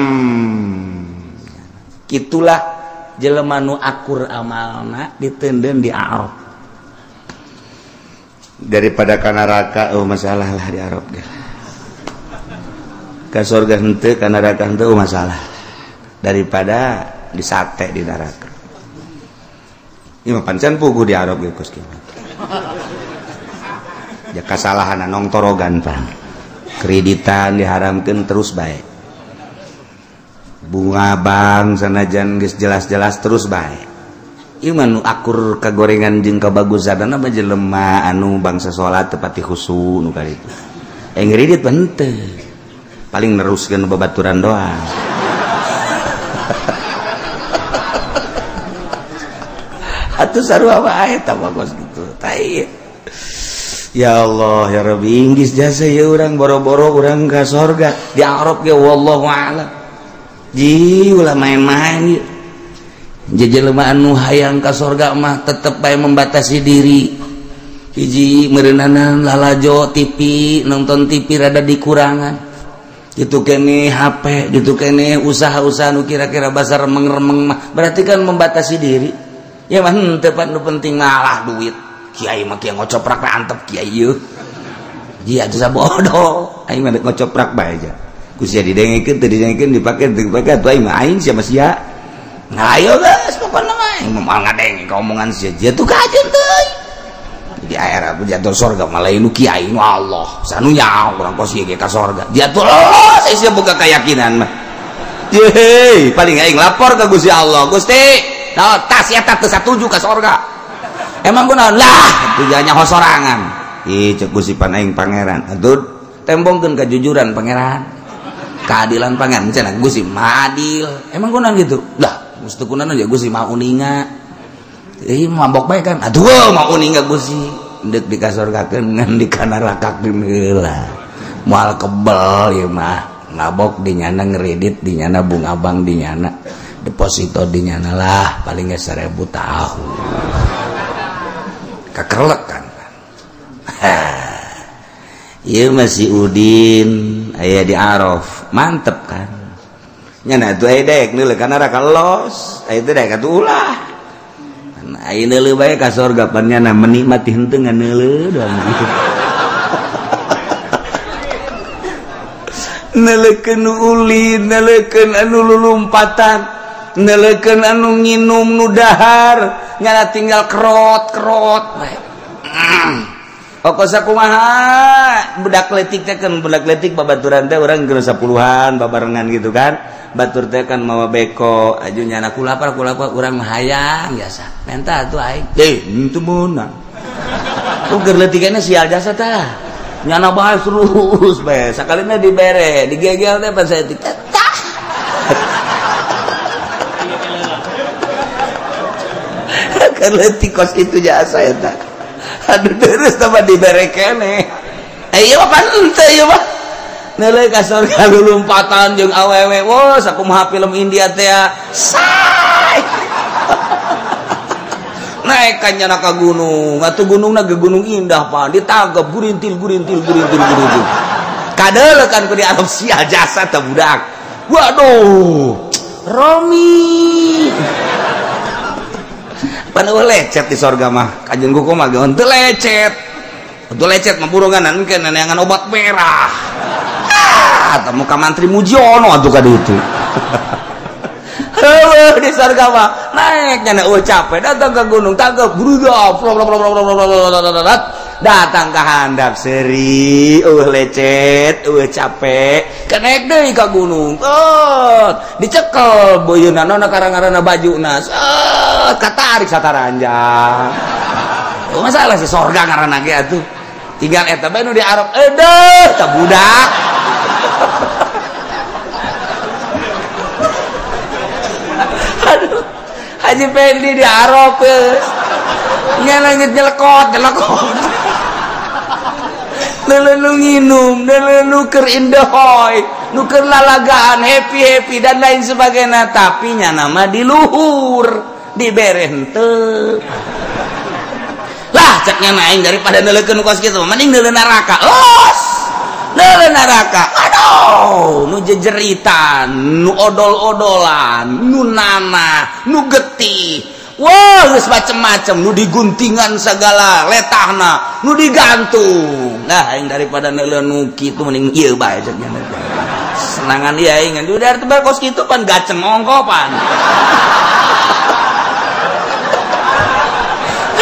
Kitulah jelema nu akur amalna ditendeun di A'raf. Daripada ka neraka oh masalah lah di Arab ge. Ka surga henteu, ka neraka henteu oh masalah. Daripada disate di neraka. Ieu mah pancen puguh di Arab ge kos kieu. Ya kasalahan nongtorogan pan. Kreditan diharamkeun terus bae. Bunga bank sanajan geus jelas-jelas terus bae. Ieu mah nu akur kagorengan jeung kabagusanana mah jelema anu bangsa salat teu pati khusu nu kalitu. Ngredit mah henteu. Paling neruskeun babaturan doang. Atuh sarua wae eta mah kos kitu. Tai. Ya Allah ya Rabbi, inggis jasa ya urang boro-boro urang ka sorga di Arab ge wallahu a'lam. Ji ulah main-main ieu. Jelema anu hayang ka sorga mah tetep bae membatasi diri. Hiji meureunana lalajo TV, nonton TV rada dikurangan. Gitu kene HP, gitu kene usaha-usaha nu kira-kira basa remeng-remeng mah berarti kan membatasi diri. Ya mah henteu pan nu penting malah duit. Kiai mah kieu ngocoprak bae antep kiai ieu. Dia atuh sabodo, aing mah ngocoprak bae aja. Ku sia didengekeun teu didengekeun dipake teu dipake atuh aing mah aing sia mah sia. Nah ayo geus pokona mah aing moal ngadenge ka omongan sia. Dia tuh kajeun teuing. Jadi air jatuh sorga malah nu kiai nu Allah sanu nyaho urang kos ieu ge ka sorga jatuh los sia boga keyakinan mah. Yeay, paling aing lapor ke Gusti Allah, Gusti nah, tas eta teu satuju ka sorga. Emang kunaon lah tujuannya hosorangan. Ih cek Gusti pan aing pangeran. Atuh tembongkeun kejujuran pangeran. Keadilan pangeran cenah Gusti mah adil. Emang kunaon gitu? Lah, mesti kunaon ya Gusti mah uninga. Ih mabok bae kan. Aduh mah uninga Gusti. Endek di ka sorgakeun ngan di kanarakakeun heula. Moal kebel ieu mah. Mabok di nyana ngeredit di nyana bunga bank di nyana deposito di nyana lah paling ge 1000 tahu. Kakerlek kan. Ieu masih Udin aya di Araf, mantep kan. Nyana atuh aya daek neuleuh ka neraka los, aya teh daek atuh ulah. Aya neuleuh bae ka sorga pan nyana menikmati henteu ngan neuleuh doang gitu. Neuleukeun nu ulin, neuleukeun anu lulumpatan, neuleukeun anu nginum nu dahar, nyana tinggal kerot-kerot bae. Pokok sakumaha budak letik teh kan budak letik babaturan teh urang geus 10-an babarengan gitu kan. Batur teh kan mawa beko aju nyana kulapar kulapar urang mah hayang jasa. Menta atuh aing. Deui henteu meunang. Uger leutikana sial jasa tah. Nyana bae terus bae sakalina dibere digegel teh pan saeutik teh. Keur leutik kos kitu jasa eta. Aduh terus tambah dibere keneh. Eh ieu mah pan henteu ieu mah. Neuleuh ka sorga lulumpatan jeung awewe. Wah, sakumaha film India teh. Say. Naik ka nyana ka gunung. Atuh gunungna ge gunung indah pan. Ditagep gurintil gurintil gurintil gurintil. Kadeuleukan ku di Arab sia jasa teh budak. Waduh. Romi. Pan eueuh lecet di sorga mah. Kajeun kuku mah ge henteu lecet. Henteu lecet mah burungan engke neangan obat merah. Ah, temu ka mantri Mujiono atuh ka ditu. Heueuh di sorga mah naik nya eueuh capek datang ke gunung tangkep bruda datang ka handap seuri eueuh lecet eueuh capek kenaik deui ka gunung dicekel boyeunna nona karang-karana bajuna katarik sataranjang. Oh, masalah si sorga ngaranna ge atuh tinggal eta bae nu di Arab edeuh ka budak. Aduh, Haji Pendi di Arab nyelengit nyelekot nyelekot lelenu nginum lelenu keur indahoy nu keur lalagaan happy happy dan lain sebagainya tapi nya nama di luhur dibere henteu lah ceknya naing daripada neuleukeun kos kitu mending neuleuh neraka los neuleuh neraka. Aduh nu jejeritan nu odol-odolan nu nanah nu getih wah geus macem-macem nu diguntingan segala letahna nu digantung. Nah aing daripada neuleuh nu kitu mending ieu bae cek nya senangan ieu aing ngan udah tebal kos kitu pan gaceng ongko pan.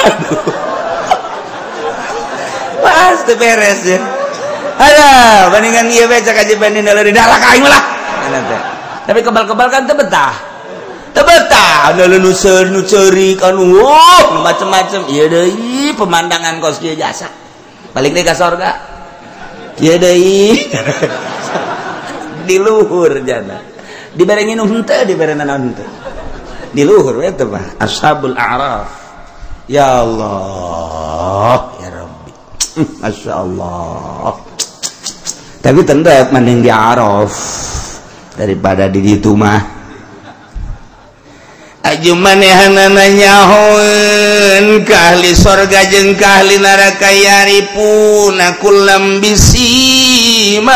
Aduh pasti beres ya. Aduh bandingan ieu bae cek aja banding neuleuh di neraka aing lah. Tapi kebal-kebal kan teu betah. Teu betah neuleuh nu seur nu ceurik anu macem-macem ieu deui pemandangan kos kieu jasa. Balik deui ka sorga. Ieu deui di luhur jana. Dibere nginum henteu dibere nanaon henteu. Di luhur we teh mah Ashabul A'raf. Ya Allah, ya Rabbi. Masya Allah. Tapi tentu mending di Araf daripada di ditu mah. Aju manehanana nyahoeun ka ahli sorga jeung ka ahli neraka yarifuna kullam bisimahum.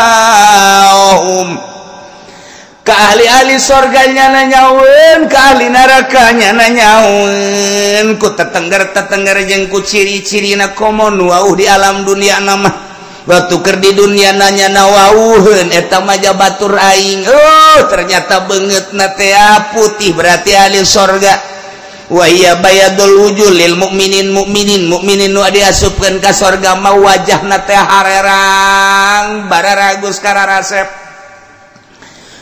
Ka ahli-ahli sorga nyana nyahoeun, ka ahli neraka nyana nyahoeun ku tetengger-tetengger jeung ku ciri-cirina komo nu wauh di alam dunia nama. Waktu keur di dunia nanya nawauheun eta mah batur aing. Oh, ternyata beungeutna teh putih berarti ahli sorga. Wa hiya bayadul wujuh lil mukminin mukminin mukminin nu diasupkeun ka sorga mah wajahna teh harerang bararagus kararasep.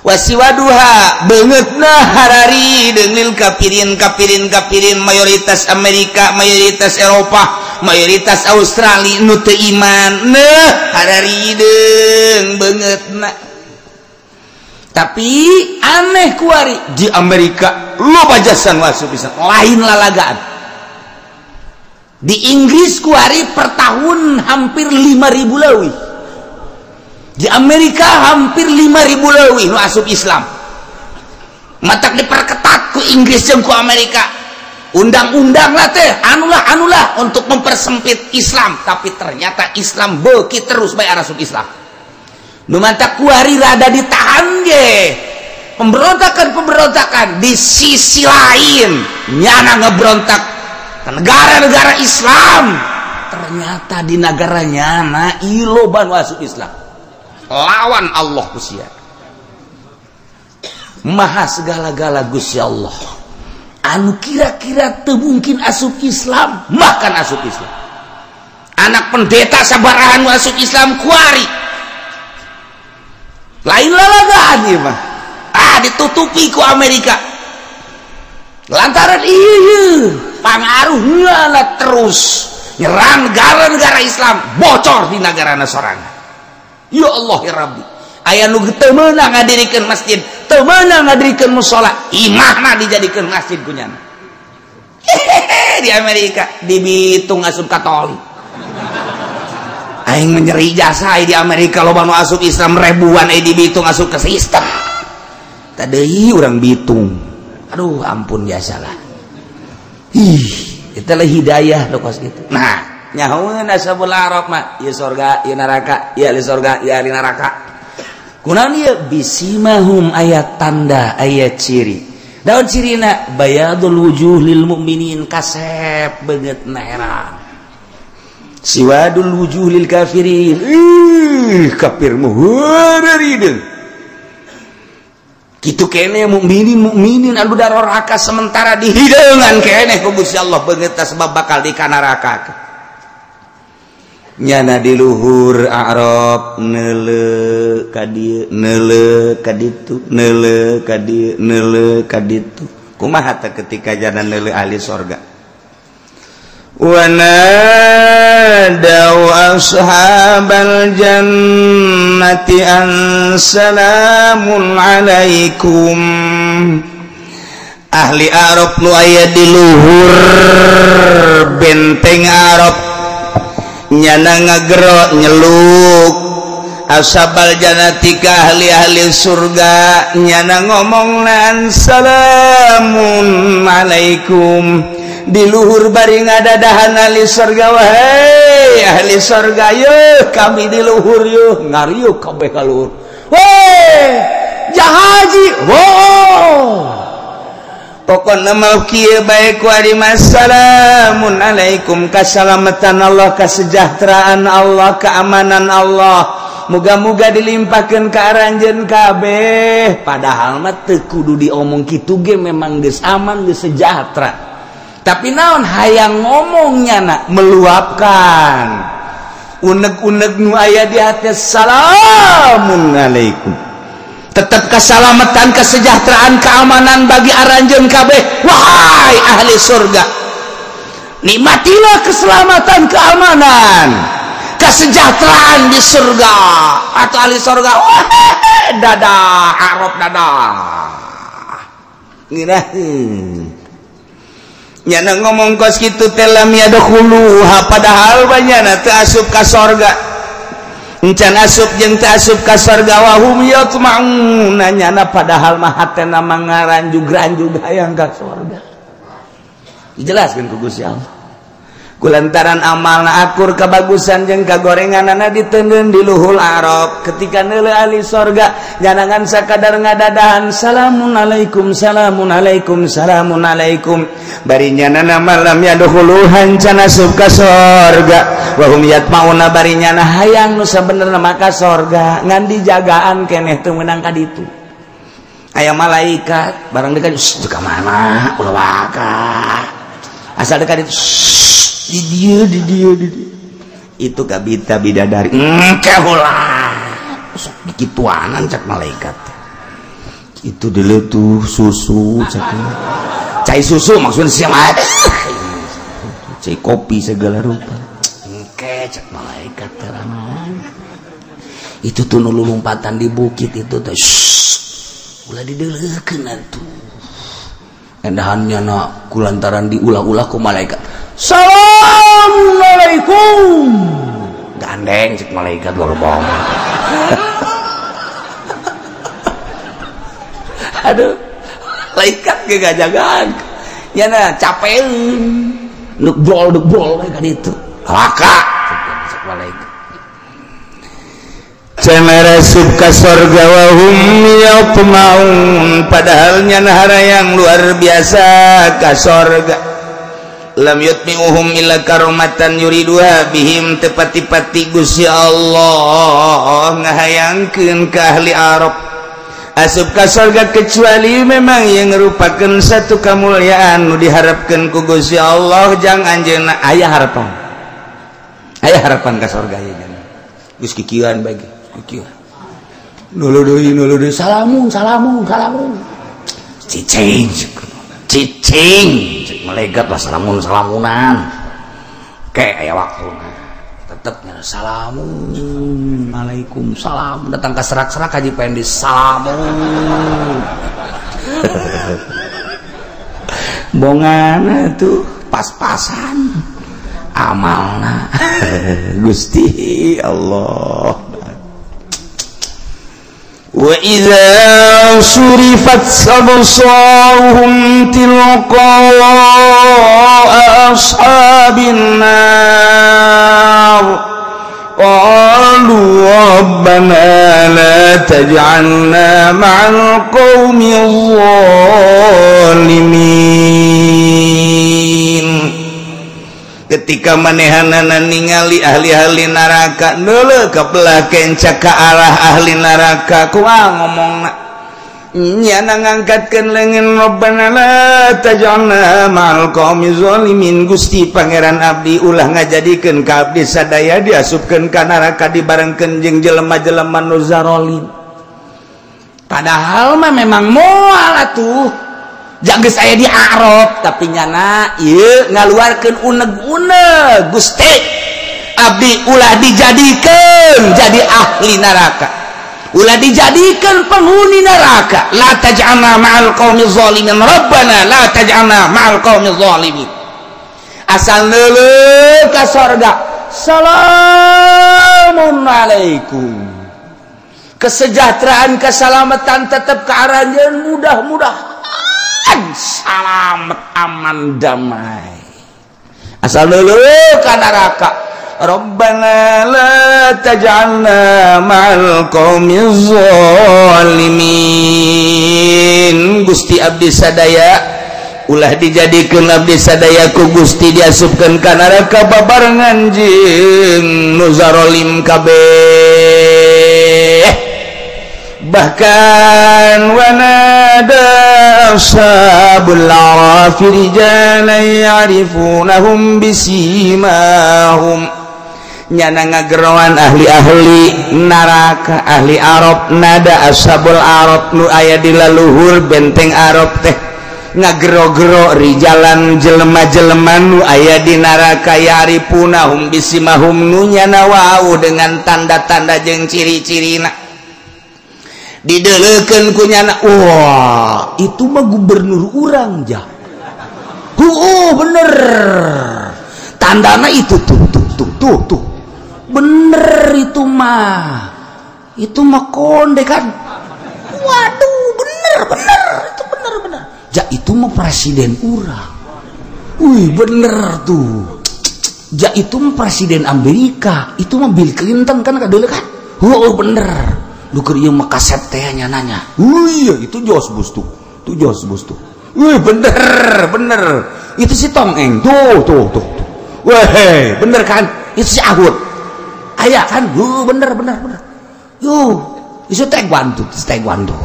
Wasiwaduha beungeutna harari deunglil kafirin kafirin kafirin mayoritas Amerika, mayoritas Eropa, mayoritas Australia nu teu iman neh harari deung beungeutna. Tapi aneh kuari di Amerika loba jasa nu asup Islam lain lalagaan. Di Inggris kuari per tahun hampir 5.000 leuwih. Di Amerika hampir 5.000 leuwih nu asup Islam. Matak diperketat ku Inggris jeung ku Amerika. Undang-undang lah teh, anulah anulah untuk mempersempit Islam, tapi ternyata Islam beuki terus bae asup Islam. Nu mantak kuari rada ditahan ge. Pemberontakan-pemberontakan di sisi lain nyana ngebrontak ke negara-negara Islam. Ternyata di negara nyana loba nu asup Islam. Lawan Allah Gusti. Maha segala-gala Gusti Allah. Anu kira-kira teu mungkin asup Islam, bahkan asup Islam. Anak pendeta sabarahan asup Islam kuari. Lain lalagaan ieu mah. Ah ditutupi ku Amerika. Lantaran ieu pangaruhna terus nyerang negara-negara Islam, bocor di negarana sorangan. Ya Allah ya Rabbi, aya nu teu meunang ngadirikeun masjid, teu meunang ngadirikeun musala, imahna dijadikeun masjid ku nyana. Di Amerika dibitung asup Katolik. Aing menyeri jasa di Amerika loba nu asup Islam ribuan dibitung asup ke sistem. Tadi urang bitung. Aduh ampun jasalah. Ih, itulah hidayah nu kos kitu. Nah, nyahoeun ashabul a'raf mah ieu sorga, ieu neraka, ieu ahli sorga, ieu ahli neraka. Kunaon ieu bisimahum aya tanda, aya ciri. Daun cirina bayadul wujuh lil mukminin kasep beungeutna herang. Siwadul wujuh lil kafirin. Ih, kafir mah heureurideung. Kitu keneh mukminin mukminin anu daroraka sementara dihideungan keneh ku Gusti Allah beungeutna sebab bakal dikanaraka. Nyana di luhur A'raf neuleu ka dieu neuleu ka ditu neuleu ka dieu neuleu ka ditu. Kumaha teh ketika jana neuleu ahli sorga? Wa nadau ashabal jannati an salamun alaikum. Ahli A'raf nu aya di luhur benteng A'raf nyana ngagero nyeluk ashabal jannati ka ahli-ahli surga nyana ngomong lan salamun alaikum. Di luhur bari ngadadahan ahli surga, wahai ahli surga yeuh kami di luhur yeuh ngariuh kabeh ka luhur. Weh jahaji oh pokona mah kieu bae ku ari salamun alaikum, kasalamatan Allah, kesejahteraan Allah, keamanan Allah, muga-muga dilimpahkeun ka aranjeun kabeh. Padahal mah teu kudu diomong kitu ge memang geus aman geus sejahtera. Tapi naon hayang ngomongnya nak meluapkan unek-unek nu aya di hati salamun alaikum. Tetap keselamatan, kesejahteraan, keamanan bagi aranjeun kabeh. Wahai ahli surga, nikmatilah keselamatan, keamanan, kesejahteraan di surga. Atau ahli surga, wah dadah Arab dadah. Ngeunaheun. Nyana ngomong kos kitu teh lam yadkhuluha, padahal banyana teu asup ka sorga. Encan asup jeung teu asup ka sorga wa hum yatma'un, nyana padahal mah hatena mangaranjug-ranjug hayang ka sorga. Dijelaskeun ku Gusti Allah. Kulantaran amalna akur kebagusan jeung kagorenganana diteundeun di luhul Arab. Ketika neuleuh ahli sorga nyanangan sakadar ngadadahan salamun alaikum salamun alaikum salamun alaikum. Bari nyanana malam yadkhuluhan can asup ka sorga. Wa hum yatmauna bari nyana hayang nu sabenerna maka sorga ngan dijagaan keneh teu meunang ka ditu. Aya malaikat barang dekat ka mana ulah waka. Asal dekat itu di dieu di dieu di dieu. Itu kabita bidadari. Engke ulah. Sok dikituanan cak malaikat. Itu dulu tuh susu cak. Cai susu maksudnya siapa? Cai kopi segala rupa. Engke cak malaikat terangan. Itu tuh nu lompatan di bukit itu teh. Ulah dideleukeun atuh. Endahannya na kulantaran diulah-ulah ku malaikat. Assalamualaikum. Gandeng cek malaikat luar bawah. Aduh, malaikat ge gajagaan. Nya na capeun. Nuk brol kan itu. Laka cek malaikat. Cemeresub ka sorga wa hum yatma'un, padahal nyana yang luar biasa ka sorga. Lam yutmi'uhum illa karomatan yuriduha bihim, tepati-pati Gusti Allah ngahayangkeun ka ahli Arab asup ka sorga kecuali memang yang merupakan satu kemuliaan nu diharapkeun ku Gusti Allah jang anjeunna. Aya harapan, aya harapan ka sorga ieu geus kikieuan bae. Nulu deui salamun salamun salamun cicing cicing cek malaikat lah salamun salamunan ke aya waktuna tetep nya salamun alaikum salam datang ka serak-serak haji Pendi salamun bongana tuh pas-pasan amalna Gusti Allah. Wa idza surifat absaruhum tilqa ashabin nar qalu rabbana la taj'alna ma'al qaumil zalimin. Ketika manehanana ningali ahli-ahli neraka neuleuh ka belah kenca ka arah ahli neraka kumaha ngomongna nyana ngangkatkeun leungeun rabbana la taj'alna ma'al qaumi zalimin. Gusti Pangeran abdi ulah ngajadikeun ka abdi sadaya diasupkeun ka neraka dibarengkeun jeung jelema-jelema nu zarolim. Padahal mah memang moal atuh janggeus aya di Arab tapi nyana ieu ngaluarkeun uneg-uneg Gusti abdi ulah dijadikeun jadi ahli neraka, ulah dijadikeun penghuni neraka. La taj'alna ma'al qaumi zalimin rabbana la taj'alna ma'al qaumi zalimin. Asal neuleuh ka sorga salamun alaikum, kesejahteraan keselamatan tetap ke aranjeun, mudah-mudahan selamat aman damai. Asal dulu ka neraka rabbana la taj'alna ma'al qaumil zalimin. Gusti abdi sadaya ulah dijadikeun abdi sadaya ku Gusti diasupkeun ka neraka babarengan jeung nu zarolim kabeh. Bahkan wanada ashabul arafi rijalan ya'rifunahum bisimahum, nyana ngageroan ahli-ahli neraka ahli Arab nada ashabul Arab nu aya di laluhur benteng Arab teh ngagero-gero rijalan jelema-jelema nu aya di neraka ya'rifunahum bisimahum nu nyana wau dengan tanda-tanda jeung ciri-cirina dideleukeun ku nyana. Wah, itu mah gubernur urang jah. Heuh, bener. Tandana itu tuh tuh tuh tuh tuh. Bener itu mah. Itu mah konde kan. Waduh, bener bener itu bener bener. Ja itu mah presiden urang. Wih, bener tuh. Ja itu mah presiden Amerika. Itu mah Bill Clinton kan kadeuleu kan. Heuh, bener. Lu keur ieu mah kaset teh nyananya. Wih, itu jos bos tuh. Itu jos bos tuh. Wih, bener, bener. Itu si Tongeng. Tuh, tuh, tuh, tuh. Weh, bener kan? Itu si Ahud. Aya kan? Bener, bener, bener. Yuh, itu taekwondo, taekwondo.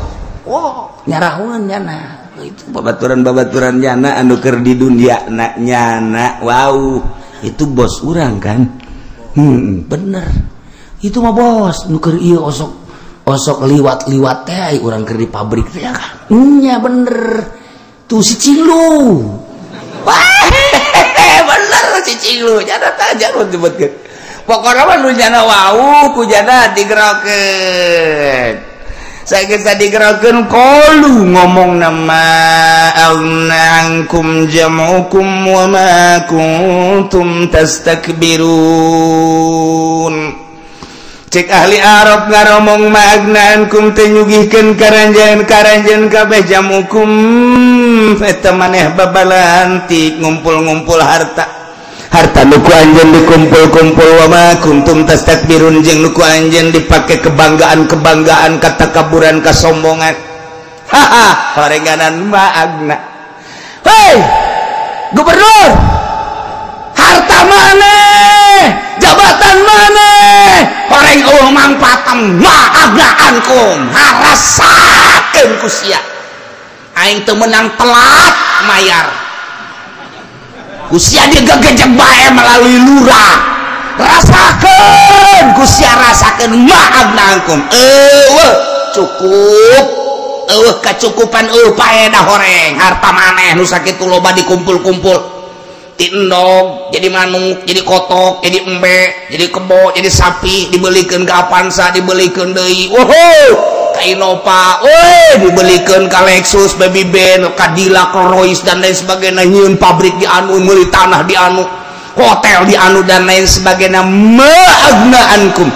Wah, nyarahueun nyana. Itu babaturan-babaturan nyana anu keur di dunia na nyana. Wow, itu bos urang kan. Bener. Itu mah bos nu keur ieu osok osok liwat-liwat teh urang keur di pabrik teh kan. Nya bener. Tuh si Cilu. Wah, bener si Cilu. Nyana tah jarun disebutkeun. Pokona mah nu nyana wau ku jana digerokeun. Sageus digerokeun qalu ngomong nama agnankum jam'ukum wa ma kuntum tastakbirun. Cek ahli Arab ngaromong ma'agnankum teh nyugihkeun karanjeun kabeh jamukum eta maneh babalantik ngumpul-ngumpul harta harta nu ku anjeun dikumpul-kumpul wa ma kuntum tastakbirun jeung nu ku anjeun dipake kebanggaan-kebanggaan katakaburan kasombongan. Haha, horenganan ma'agna. Hei gubernur, harta maneh, jabatan maneh, horeng eueuh mangpatam ma'agnaankum harasakeun ku sia. Aing teu meunang telat mayar. Ku sia digegejek bae melalui lurah. Rasakeun ku sia, rasakeun ma'agnaankum. Eueuh cukup, eueuh kacukupan eueuh paedah horeng harta maneh nu sakitu loba dikumpul-kumpul. Ti endog jadi manuk, jadi kotok, jadi embe, jadi kebo, jadi sapi, dibelikeun ka Avanza, dibelikeun deui. Woho, ka Innova, euy, dibelikeun ka Lexus, Baby Benz, Cadillac, Rolls dan lain sebagainya, nyieun pabrik di anu, meuli tanah di anu, hotel di anu dan lain sebagainya. Ma'agnaankum.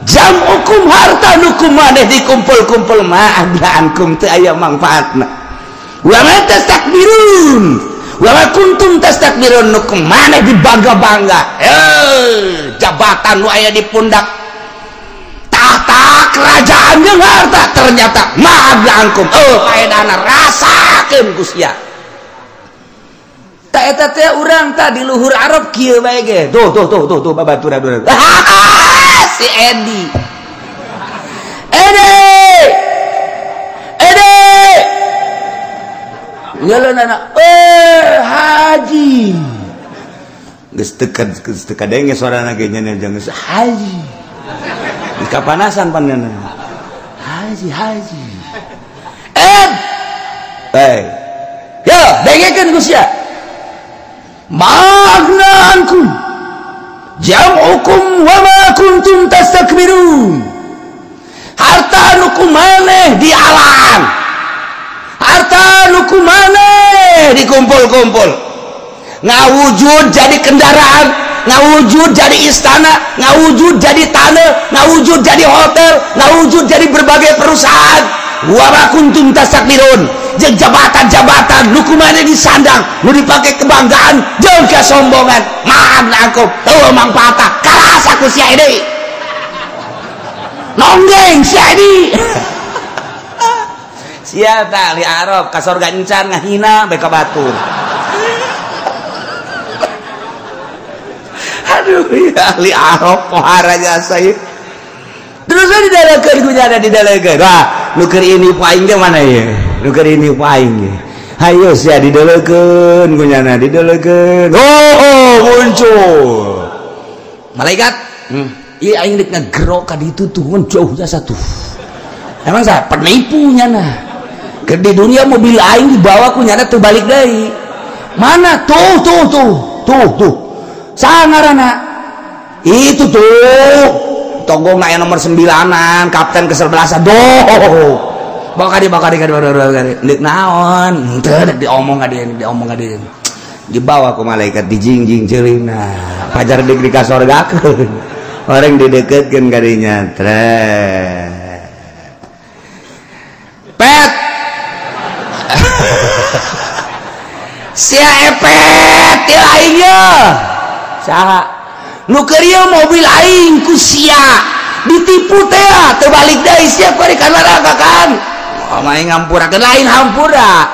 Jam'ukum harta nu kumaneh dikumpul-kumpul ma'agnaankum teu aya mangfaatna. Wa ma tastakbirun. Wa kuntum tastakbirun nu kumaneh dibangga-bangga. Jabatan nu aya di pundak, tahta kerajaan jeung harta ternyata ma'agnaankum. Paedahna rasakeun ku sia. Ta eta teh urang tah di luhur Arab kieu bae ge. Tuh tuh tuh tuh tuh babaturan. Si Edi. Edi. Edi. Nyelenana haji. Geus teu kadenge sorana ge nya jeung geus haji. Geus kapanasan panena. Haji haji. Ed. Hey. Yo, dengekeun ku sia. Ma'agnaankum jam'ukum wa ma kuntum tastakbirun. Harta nu kumaneh dialang, harta nu kumaneh dikumpul-kumpul, ngawujud jadi kendaraan, ngawujud jadi istana, ngawujud jadi tanah, ngawujud jadi hotel, ngawujud jadi berbagai perusahaan. Wa ma kuntum tastakbirun. Jeung jabatan-jabatan nu kumaneh disandang, nu dipake kebanggaan jeung kesombongan. Ma'agnaankum teu mangpaata karasa ku sia deui. Nonggeng sia deui. Sia tah ahli Arab ka sorga encan ngahina bae ka batur. Aduh, ya ahli Arab pohara jasa ieu. Terus we didalekeun ku nyana didalekeun. Wah, nu keur ini paing teh mana ieu? Nu keur ini paing ge. Hayo sia didalekeun ku nyana didalekeun. Oh, muncul. Malaikat. Ieu aing deuk ngagerok ka ditu tuh mun jauh jasa tuh. Emang saya penipu nyana. Keur di dunia mobil aing dibawa ku nyana teu balik deui. Mana tuh tuh tuh tuh tuh. Sangarana. Itu tuh. Tonggong aya nomor 9-an, kapten ke-11-an. Doh. Bawa ka dieu, bawa ka dieu, bawa ka dieu. Deuk naon? Teu deuk diomong ka dieu, diomong ka dieu. Dibawa ku malaikat dijingjing ceulina. Pajar deuk dikasorgakeun. Orang dideketkeun ka dinya. Trek. Pet. Sia epet ieu aing ye. Saha? Nu keur ieu mobil aing ku sia ditipu teh teu balik deui sia ku ari ka neraka kan. Oh, aing ngampurakeun lain hampura.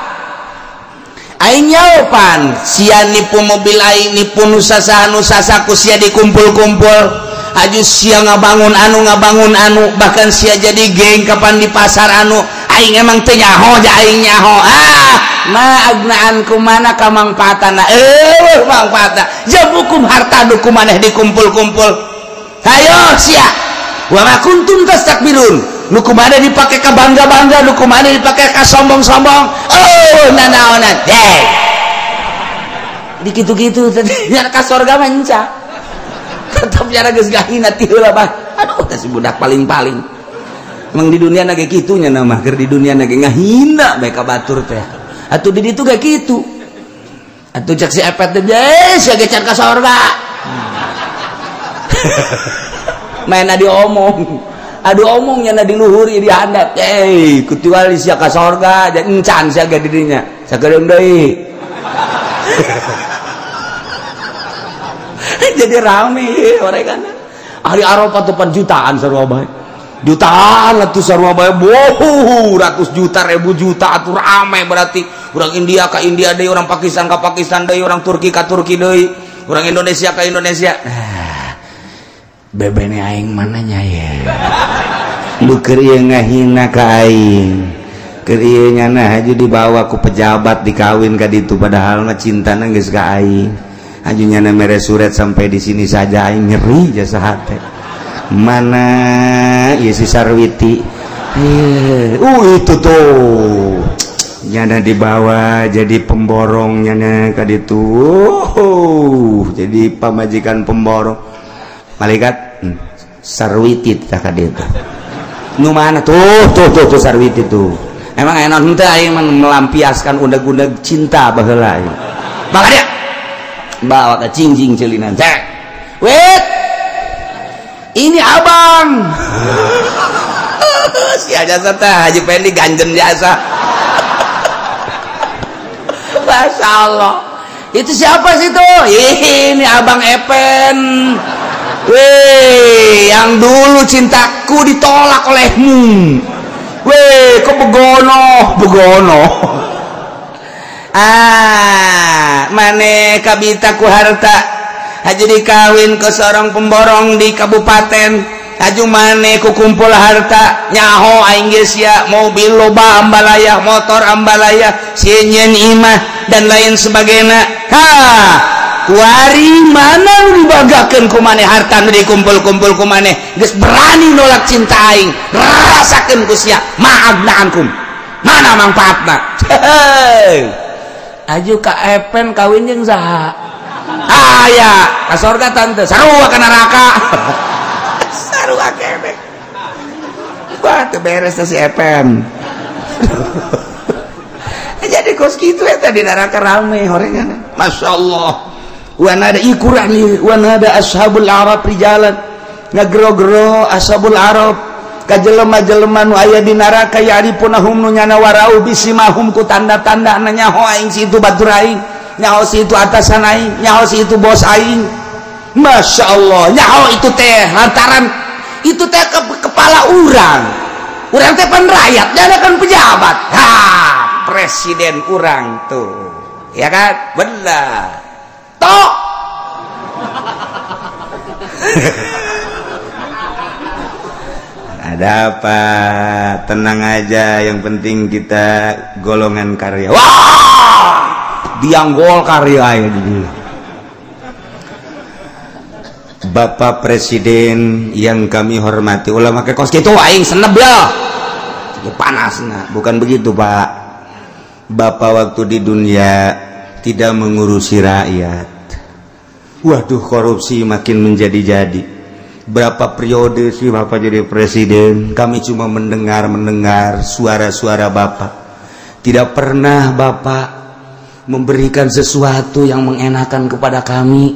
Aing nyaopan sia nipu mobil aing nipu nu sasaha nu sasa ku sia dikumpul-kumpul. Aju sia ngabangun anu bahkan sia jadi geng kapan di pasar anu Aing emang teu nyaho ja aing nyaho. Ah, ma agnaanku mana kamangpaatana. Eueuh mangpaatna. Jamukum harta nu ku maneh dikumpul-kumpul. Hayo sia. Wa ma kuntum tastakbirun. Nu ku maneh dipake ka bangga-bangga, nu ku maneh dipake ka sombong-sombong. Oh, nanaonan. Hey. Dikitu-kitu teh nya ka sorga mah enca. Tetep nya geus gahina ti heula bah. Aduh teh si budak paling-paling. Emang di dunia na ge kitu nya mah, keur di dunia na ge ngahina bae ka batur teh. Atuh di ditu ge kitu. Atuh cek si Epet teh, sia ge can ka sorga. Main diomong. Aduh omongnya na di luhur di handap. Eh, kecuali sia ka sorga dan encan sia ge di dinya. Sakedeung deui. Jadi rame mereka. Ahli Arafah tuh jutaan sarua bae. Jutaan atuh sarua bae. Boh, ratus juta, ribu juta atuh rame berarti. Orang India ka India deui, orang Pakistan ka Pakistan deui, orang Turki ka Turki deui, orang Indonesia ka Indonesia. Nah, bebene aing mana nya ye? Lu keur ieu ngahina ka aing. Keur ieu nyana haju dibawa ku pejabat dikawin ka ditu padahal mah cintana geus ka aing. Haju nyana mere surat sampai di sini saja aing nyeri jasa hate. Mana ieu si Sarwiti? Itu tuh. Nyana dibawa jadi pemborong nyana ka ditu. Jadi pamajikan pemborong. Malaikat Sarwiti tah ka ditu. Nu mana tuh tuh tuh Sarwiti tuh. Emang enak henteu aing melampiaskan undeg-undeg cinta baheula aing. Bawa dia. Bawa ke cingjing celinan. Cek. Wait. Ini abang. Si jasa teh Haji Pendi ganjen jasa. Masya Allah. Itu siapa sih tuh? Ini abang Epen. Weh, yang dulu cintaku ditolak olehmu. Weh, kok begono, begono. Ah, mane kabita ku harta. Haji dikawin ke seorang pemborong di kabupaten. Haju mane ku kumpul harta. Nyaho aing geus sia, mobil loba ambalaya, motor ambalaya, sieun imah dan lain sebagainya. Ha, kuari mana nu dibanggakeun ku maneh harta nu dikumpul-kumpul ku maneh geus berani nolak cinta aing. Rasakeun ku sia, ma'agnaankum. Mana mangfaatna? Aju ka Epen kawin jeung saha? Aya, ka sorga tante, sarua ka neraka. Sarua keneh. Wah, teu beres si Epen. Jadi kos kitu eta di neraka rame horengan. Masya Allah. Wan ada ikurani, wan ada ashabul arab rijalan. Ngagero-gero ashabul arab ka jelema-jelema nu aya di neraka ya'rifunahum nu nyana warau bisimahum ku tanda-tanda nyaho aing si itu batur aing, nyaho si itu atasan aing, nyaho si itu bos aing. Masya Allah, nyaho itu teh lantaran itu teh ke kepala urang. Urang teh pan rakyat, nyana kan pejabat. Ha, presiden urang tuh. Ya kan? Benar. Tok. Ada apa? Tenang aja, yang penting kita golongan karya. Wah! Biang gol karya ya jadi. Bapak Presiden yang kami hormati, ulama ke kos kitu aing seneb ya. Panas nah. Bukan begitu, Pak. Bapak waktu di dunia tidak mengurusi rakyat. Waduh, korupsi makin menjadi-jadi. Berapa periode sih Bapak jadi presiden, kami cuma mendengar-mendengar suara-suara Bapak. Tidak pernah Bapak memberikan sesuatu yang mengenakan kepada kami.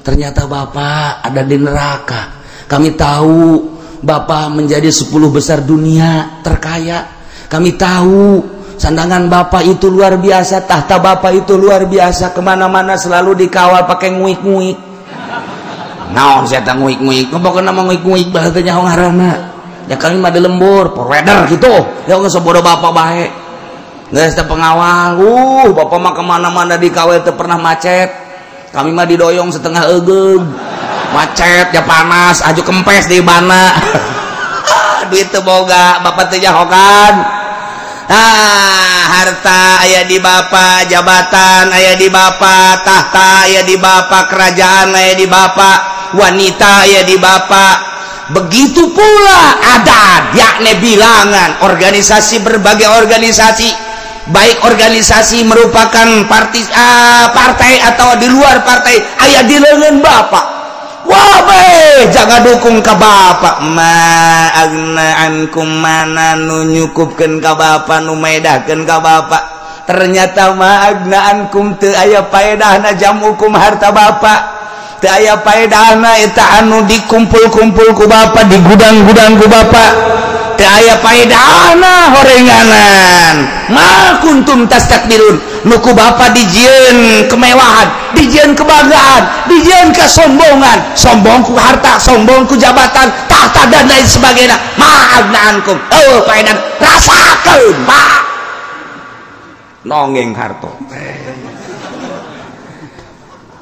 Ternyata Bapak ada di neraka. Kami tahu Bapak menjadi 10 besar dunia terkaya. Kami tahu sandangan Bapak itu luar biasa, tahta Bapak itu luar biasa, kemana-mana selalu dikawal pakai nguik-nguik. Naon saya tak nguik-nguik, pokoknya nama nguik-nguik bahasa nyaho ngaranna. Ya kami mah di lembur, provider gitu. Ya geus bodoh Bapak bae. Geus teh pengawal, Bapak mah kemana-mana dikawal teu pernah macet. Kami mah didoyong setengah eugeung. Macet ya panas, aju kempes di bana. Duit teu boga, Bapak teu nyahokan. Tah harta aya di bapa, jabatan aya di bapa, tahta aya di bapa, kerajaan aya di bapa, wanita aya di bapa. Begitu pula adat, yakni bilangan organisasi, berbagai organisasi, baik organisasi merupakan partai atau di luar partai, aya di leungeun bapa. Wah bae jangan dukung ka bapa. Ma agna ankum, mana nu nyukupkeun ka bapa, nu maedahkeun ka bapa. Ternyata ma agna ankum teu aya paedahna jam hukum harta bapa, teu aya paedahna eta anu dikumpul-kumpul ku bapa, di gudang-gudang ku bapa, teu aya paedahna horenganan. Ma kuntum tastakbirun, nu ku bapa dijieun kemewahan, dijieun kebanggaan, dijieun kesombongan, sombong ku harta, sombong ku jabatan, tahta dan lain sebagainya. Ma agna ankum, eueuh paedan, rasakeun Pak. Nonggeng harto.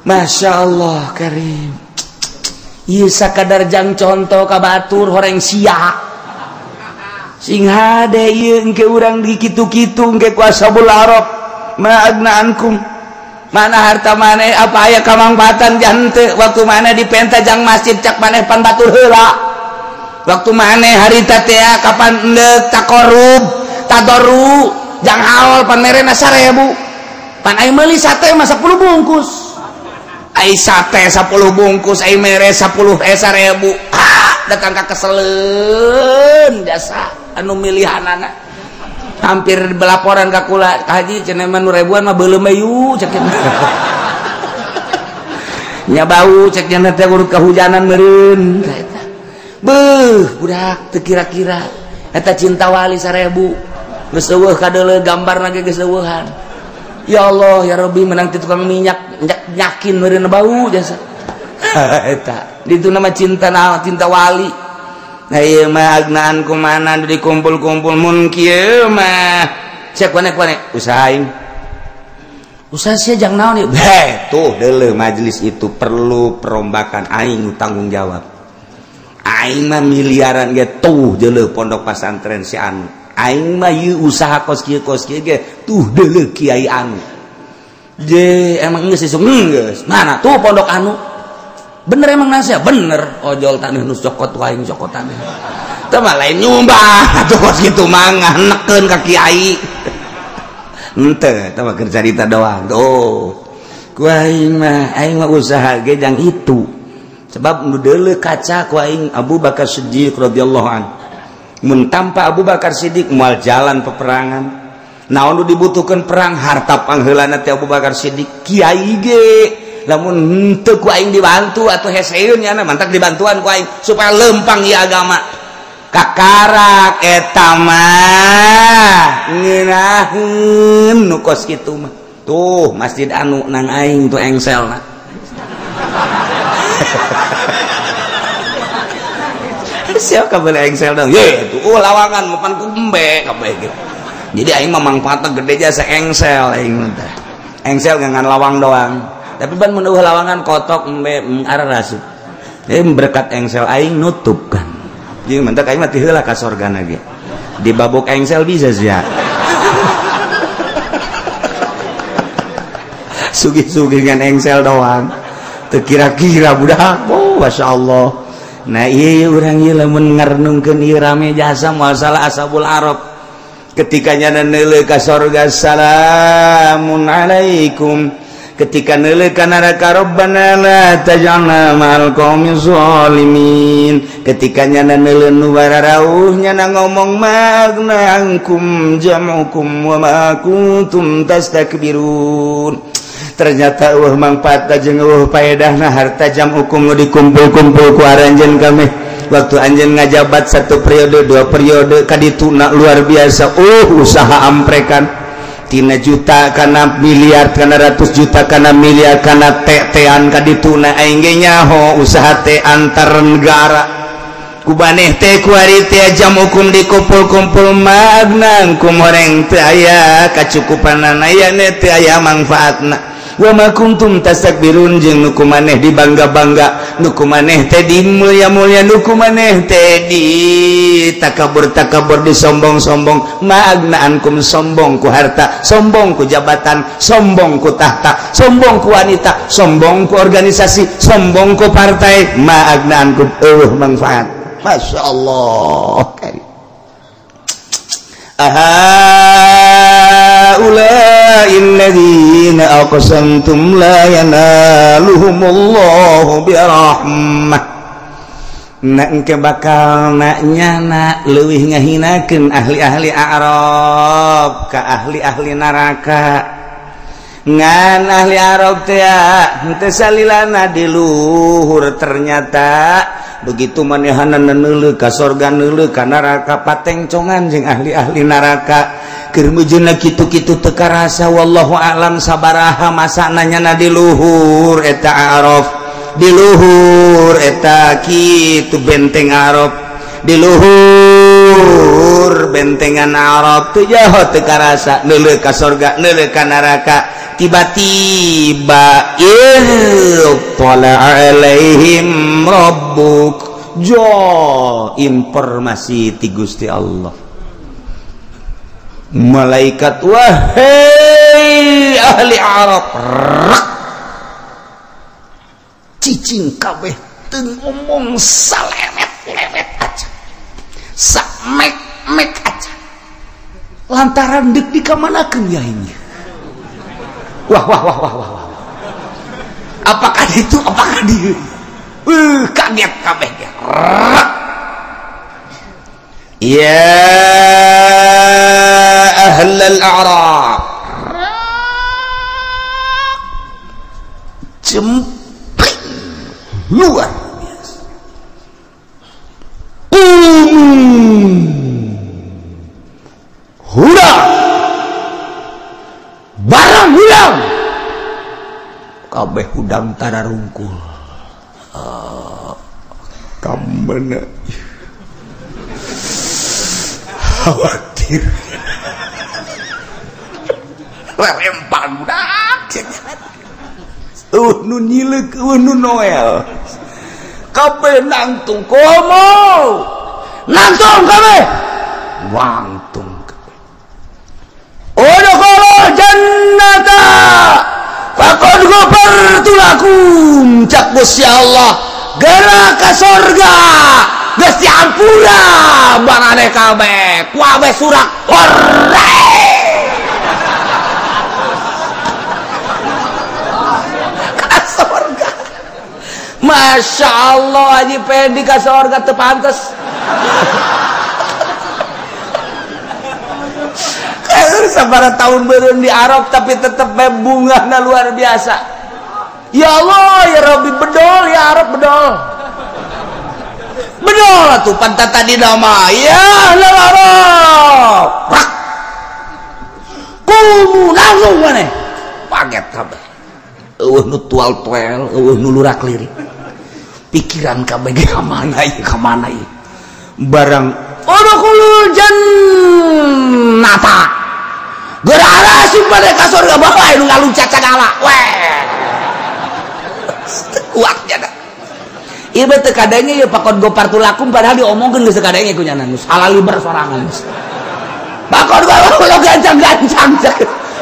Masya Allah karim. Ieu sakadar jang contoh ka batur horeng sia. Sing hade ieu engke urang di kitu-kitu engke ku ashabul arab. Ma agna ankum, mana harta maneh apa aya kamangfaatan jante waktu maneh dipenta jang masjid cak maneh pan batur heula. Waktu maneh harita teh kapan endek takorub tadoru jang haol pan merena 1000, pan ai meuli sate mah 10 bungkus, ai sate 10 bungkus, ai mere 10 1000. Ah datang ka keseleun jasa anu milihanana. Hampir belaporan ka kula, haji cenah mah nu ribuan mah beuleum yu cek nya bau cek nya teh urut kahujanan meureun eta. Beuh budak teu kira-kira eta cinta wali 1000 geus eueuh kadeuleu gambarna ge geus eueuhan. Ya Allah ya Rabbi, menang ti tukang minyak nyakin meureun bau jasa. Eta ditu nama cinta, nama cinta wali. Nah ieu mah agnaan kumana dikumpul-kumpul mun kieu mah cek kone-kone usaha aing. Usaha sia jang naon ieu? Heh, tuh deuleu majelis itu perlu perombakan, aing nu tanggung jawab. Aing mah miliaran ge tuh deuleu pondok pesantren si anu. Aing mah ieu usaha kos kieu ge tuh deuleu kiai anu. Je emang geus isuk geus. Mana tuh pondok anu? Bener emang nasihat? Bener. Ojol tanah nu cokot aing cokotan. Teu mah lain nyumbah atuh kos kitu mah nganekeun ka kiai. Henteu, teu mah keur carita doang. Tuh. Ku aing mah usaha ge jang itu. Sebab nu deuleu kaca ku aing Abu Bakar Siddiq radhiyallahu an. Mun tanpa Abu Bakar Siddiq moal jalan peperangan. Naon nu dibutuhkeun perang harta pangheulana teh Abu Bakar Siddiq kiai ge. Lamun henteu ku aing dibantu atuh heseun nya mantak dibantuan ku aing supaya lempang ieu agama. Kakarak eta mah ngeunaheun nu kos kitu mah. Tuh masjid anu nang aing tuh engselna. Siapa kabeh engsel dong? Ye tuh lawangan mapan ku embe kabeh ge. Jadi aing mah mangfaatna gede jasa engsel aing mah teh. Engsel ngan lawang doang. Tapi ban mun eueuh lawangan kotok embe arah rasup. Berkat engsel aing nutup kan. Jeung mentak aing mah ti heula ka sorgana ge. Dibabok engsel bisa sia. Sugih-sugih ngan engsel doang. Teu kira-kira budak. Oh, masyaallah. Nah ieu urang ieu lamun ngarenungkeun ieu rame jasa moal salah ashabul arab. Ketika nyana neuleuh ka sorga salamun alaikum. Ketika neuleuh ka neraka rabbana la taj'alna ma'al qaumiz zalimin. Ketika nyana neuleuh nu bararauh nyana ngomong magna ankum jam'ukum wa ma kuntum tastakbirun. Ternyata eueuh mangfaatna jeung eueuh paedahna harta jam'ukum nu dikumpul-kumpul ku aranjeun kami. Waktu anjeun ngajabat satu periode dua periode kadituna luar biasa. Usaha amprekan tina juta kana miliar kana ratus juta kana miliar kana tean kadituna aing ge nyaho usaha teh antar negara ku baneh teh ku ari teh jam hukum dikumpul-kumpul magnang ku moreng teu aya kacukupanana aya teu aya mangfaatna. Wa ma kuntum tastakbirun jeung nu ku maneh dibangga-bangga, nu ku maneh teh dimulia-mulia, nu ku maneh teh di takabur-takabur, disombong-sombong. Ma agna ankum, sombong ku harta, sombong ku jabatan, sombong ku tahta, sombong ku wanita, sombong ku organisasi, sombong ku partai. Ma agna ankum, eueuh manfaat. Masya Allah. Ahaula'il ladzina aqsamtum la yanaluhumullahu birahmah. Nak engke bakal nak nyana leuwih ngahinakeun ahli-ahli Arab ka ahli-ahli neraka. Ngan ahli Arab teh henteu salilana di luhur, ternyata begitu manehanna neuleuh ka sorga neuleuh ka neraka, patengcongan jeung ahli-ahli neraka. Keur mujuna kitu-kitu teu karasa, wallahu a'lam sabaraha masana nyana di luhur eta Arab, di luhur eta kitu benteng Arab, di luhur bentengan Arab teu jaho teu karasa neuleuh ka sorga neuleuh ka neraka. Tiba-tiba ittala alaihim rabbuk, jo informasi ti Gusti Allah. Malaikat, wahai ahli Arab, rak cicing kabeh teu ngomong salewet-lewet aja, samek-mek aja, lantaran deuk dikamanakeun ya ini. Wah wah wah wah wah wah. Apakah itu, apakah dia? Kaget kabeh dia. Ya ahlal a'rab, jempling luar biasa. Hurang barang hudang kabeh hudang tararungkul. Kamana khawatir lempar budak nu nyileuk nu Noel kabeh nangtung komo nangtung kabeh wangtung kabeh. Udkhulul jannata faqad ghafartu lakum, cak Gusti Allah, geura ka surga geus diampura barane kabeh, kabeh surak hore. Ka surga. Masya Allah, Haji Pendi ka surga teu pantes. Sabaraha tahun beureun di Arab tapi tetep bae bungahna luar biasa. Ya Allah, ya Rabbi, bedol ya Arab, bedol. Bedol atuh pantat tadi nama. Ya Arab. Rak. Kumu langsung maneh. Paget kabeh. Eueuh nu tual-tuel, eueuh nu lurak lirik. Pikiran kabeh ge ka mana ieu, ka mana ieu. Barang udkhulul jannata. Geura asup pada ka surga bae nu ngaluncat sagala. Weh. Kuat jana. Ieu teh kadenge ieu pakon gopar tulakum padahal diomongkeun geus teu kadenge ku nyana geus halaliber sorangan. Pakon gopar ulah gancang-gancang.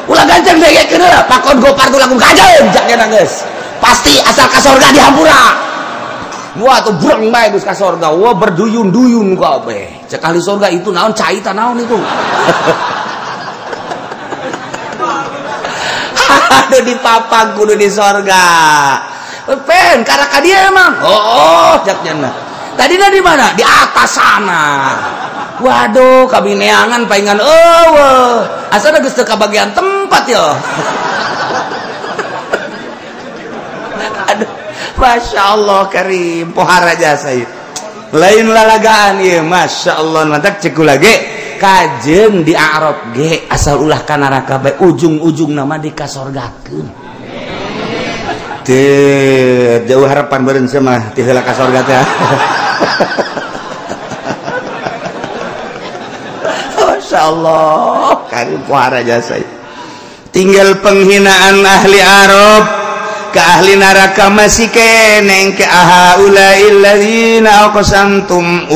Ulah gancang dengekeun heula pakon gopar tulakum kajeun jak nyana geus. Pasti asal ka surga dihampura. Wah tuh breng bae geus ka surga. Wah berduyun-duyun kabeh. Cek ahli surga itu naon cai ta naon itu. Aduh dipapang kudu di sorga. Pen karaka dia emang. Oh, jak nyana. Tadina di mana? Di atas sana. Waduh, kabineangan paingan eueuh. Asana geus teu kabagian tempat ya. Aduh, Masya Allah karim, pohara jasa ieu. Lain lalagaan ieu, Masya Allah, mantak cek kula ge. Kajeun di Arab ge asal ulah ka neraka bae ujung-ujung nama dikasorgakeun. Teu jauh harapan beureun mah ti heula ka sorga teh. Masya Allah karim pohara jasa. Tinggal penghinaan ahli Arab ke ahli neraka masih keneng ke ahaulail ladzina aqsamtum.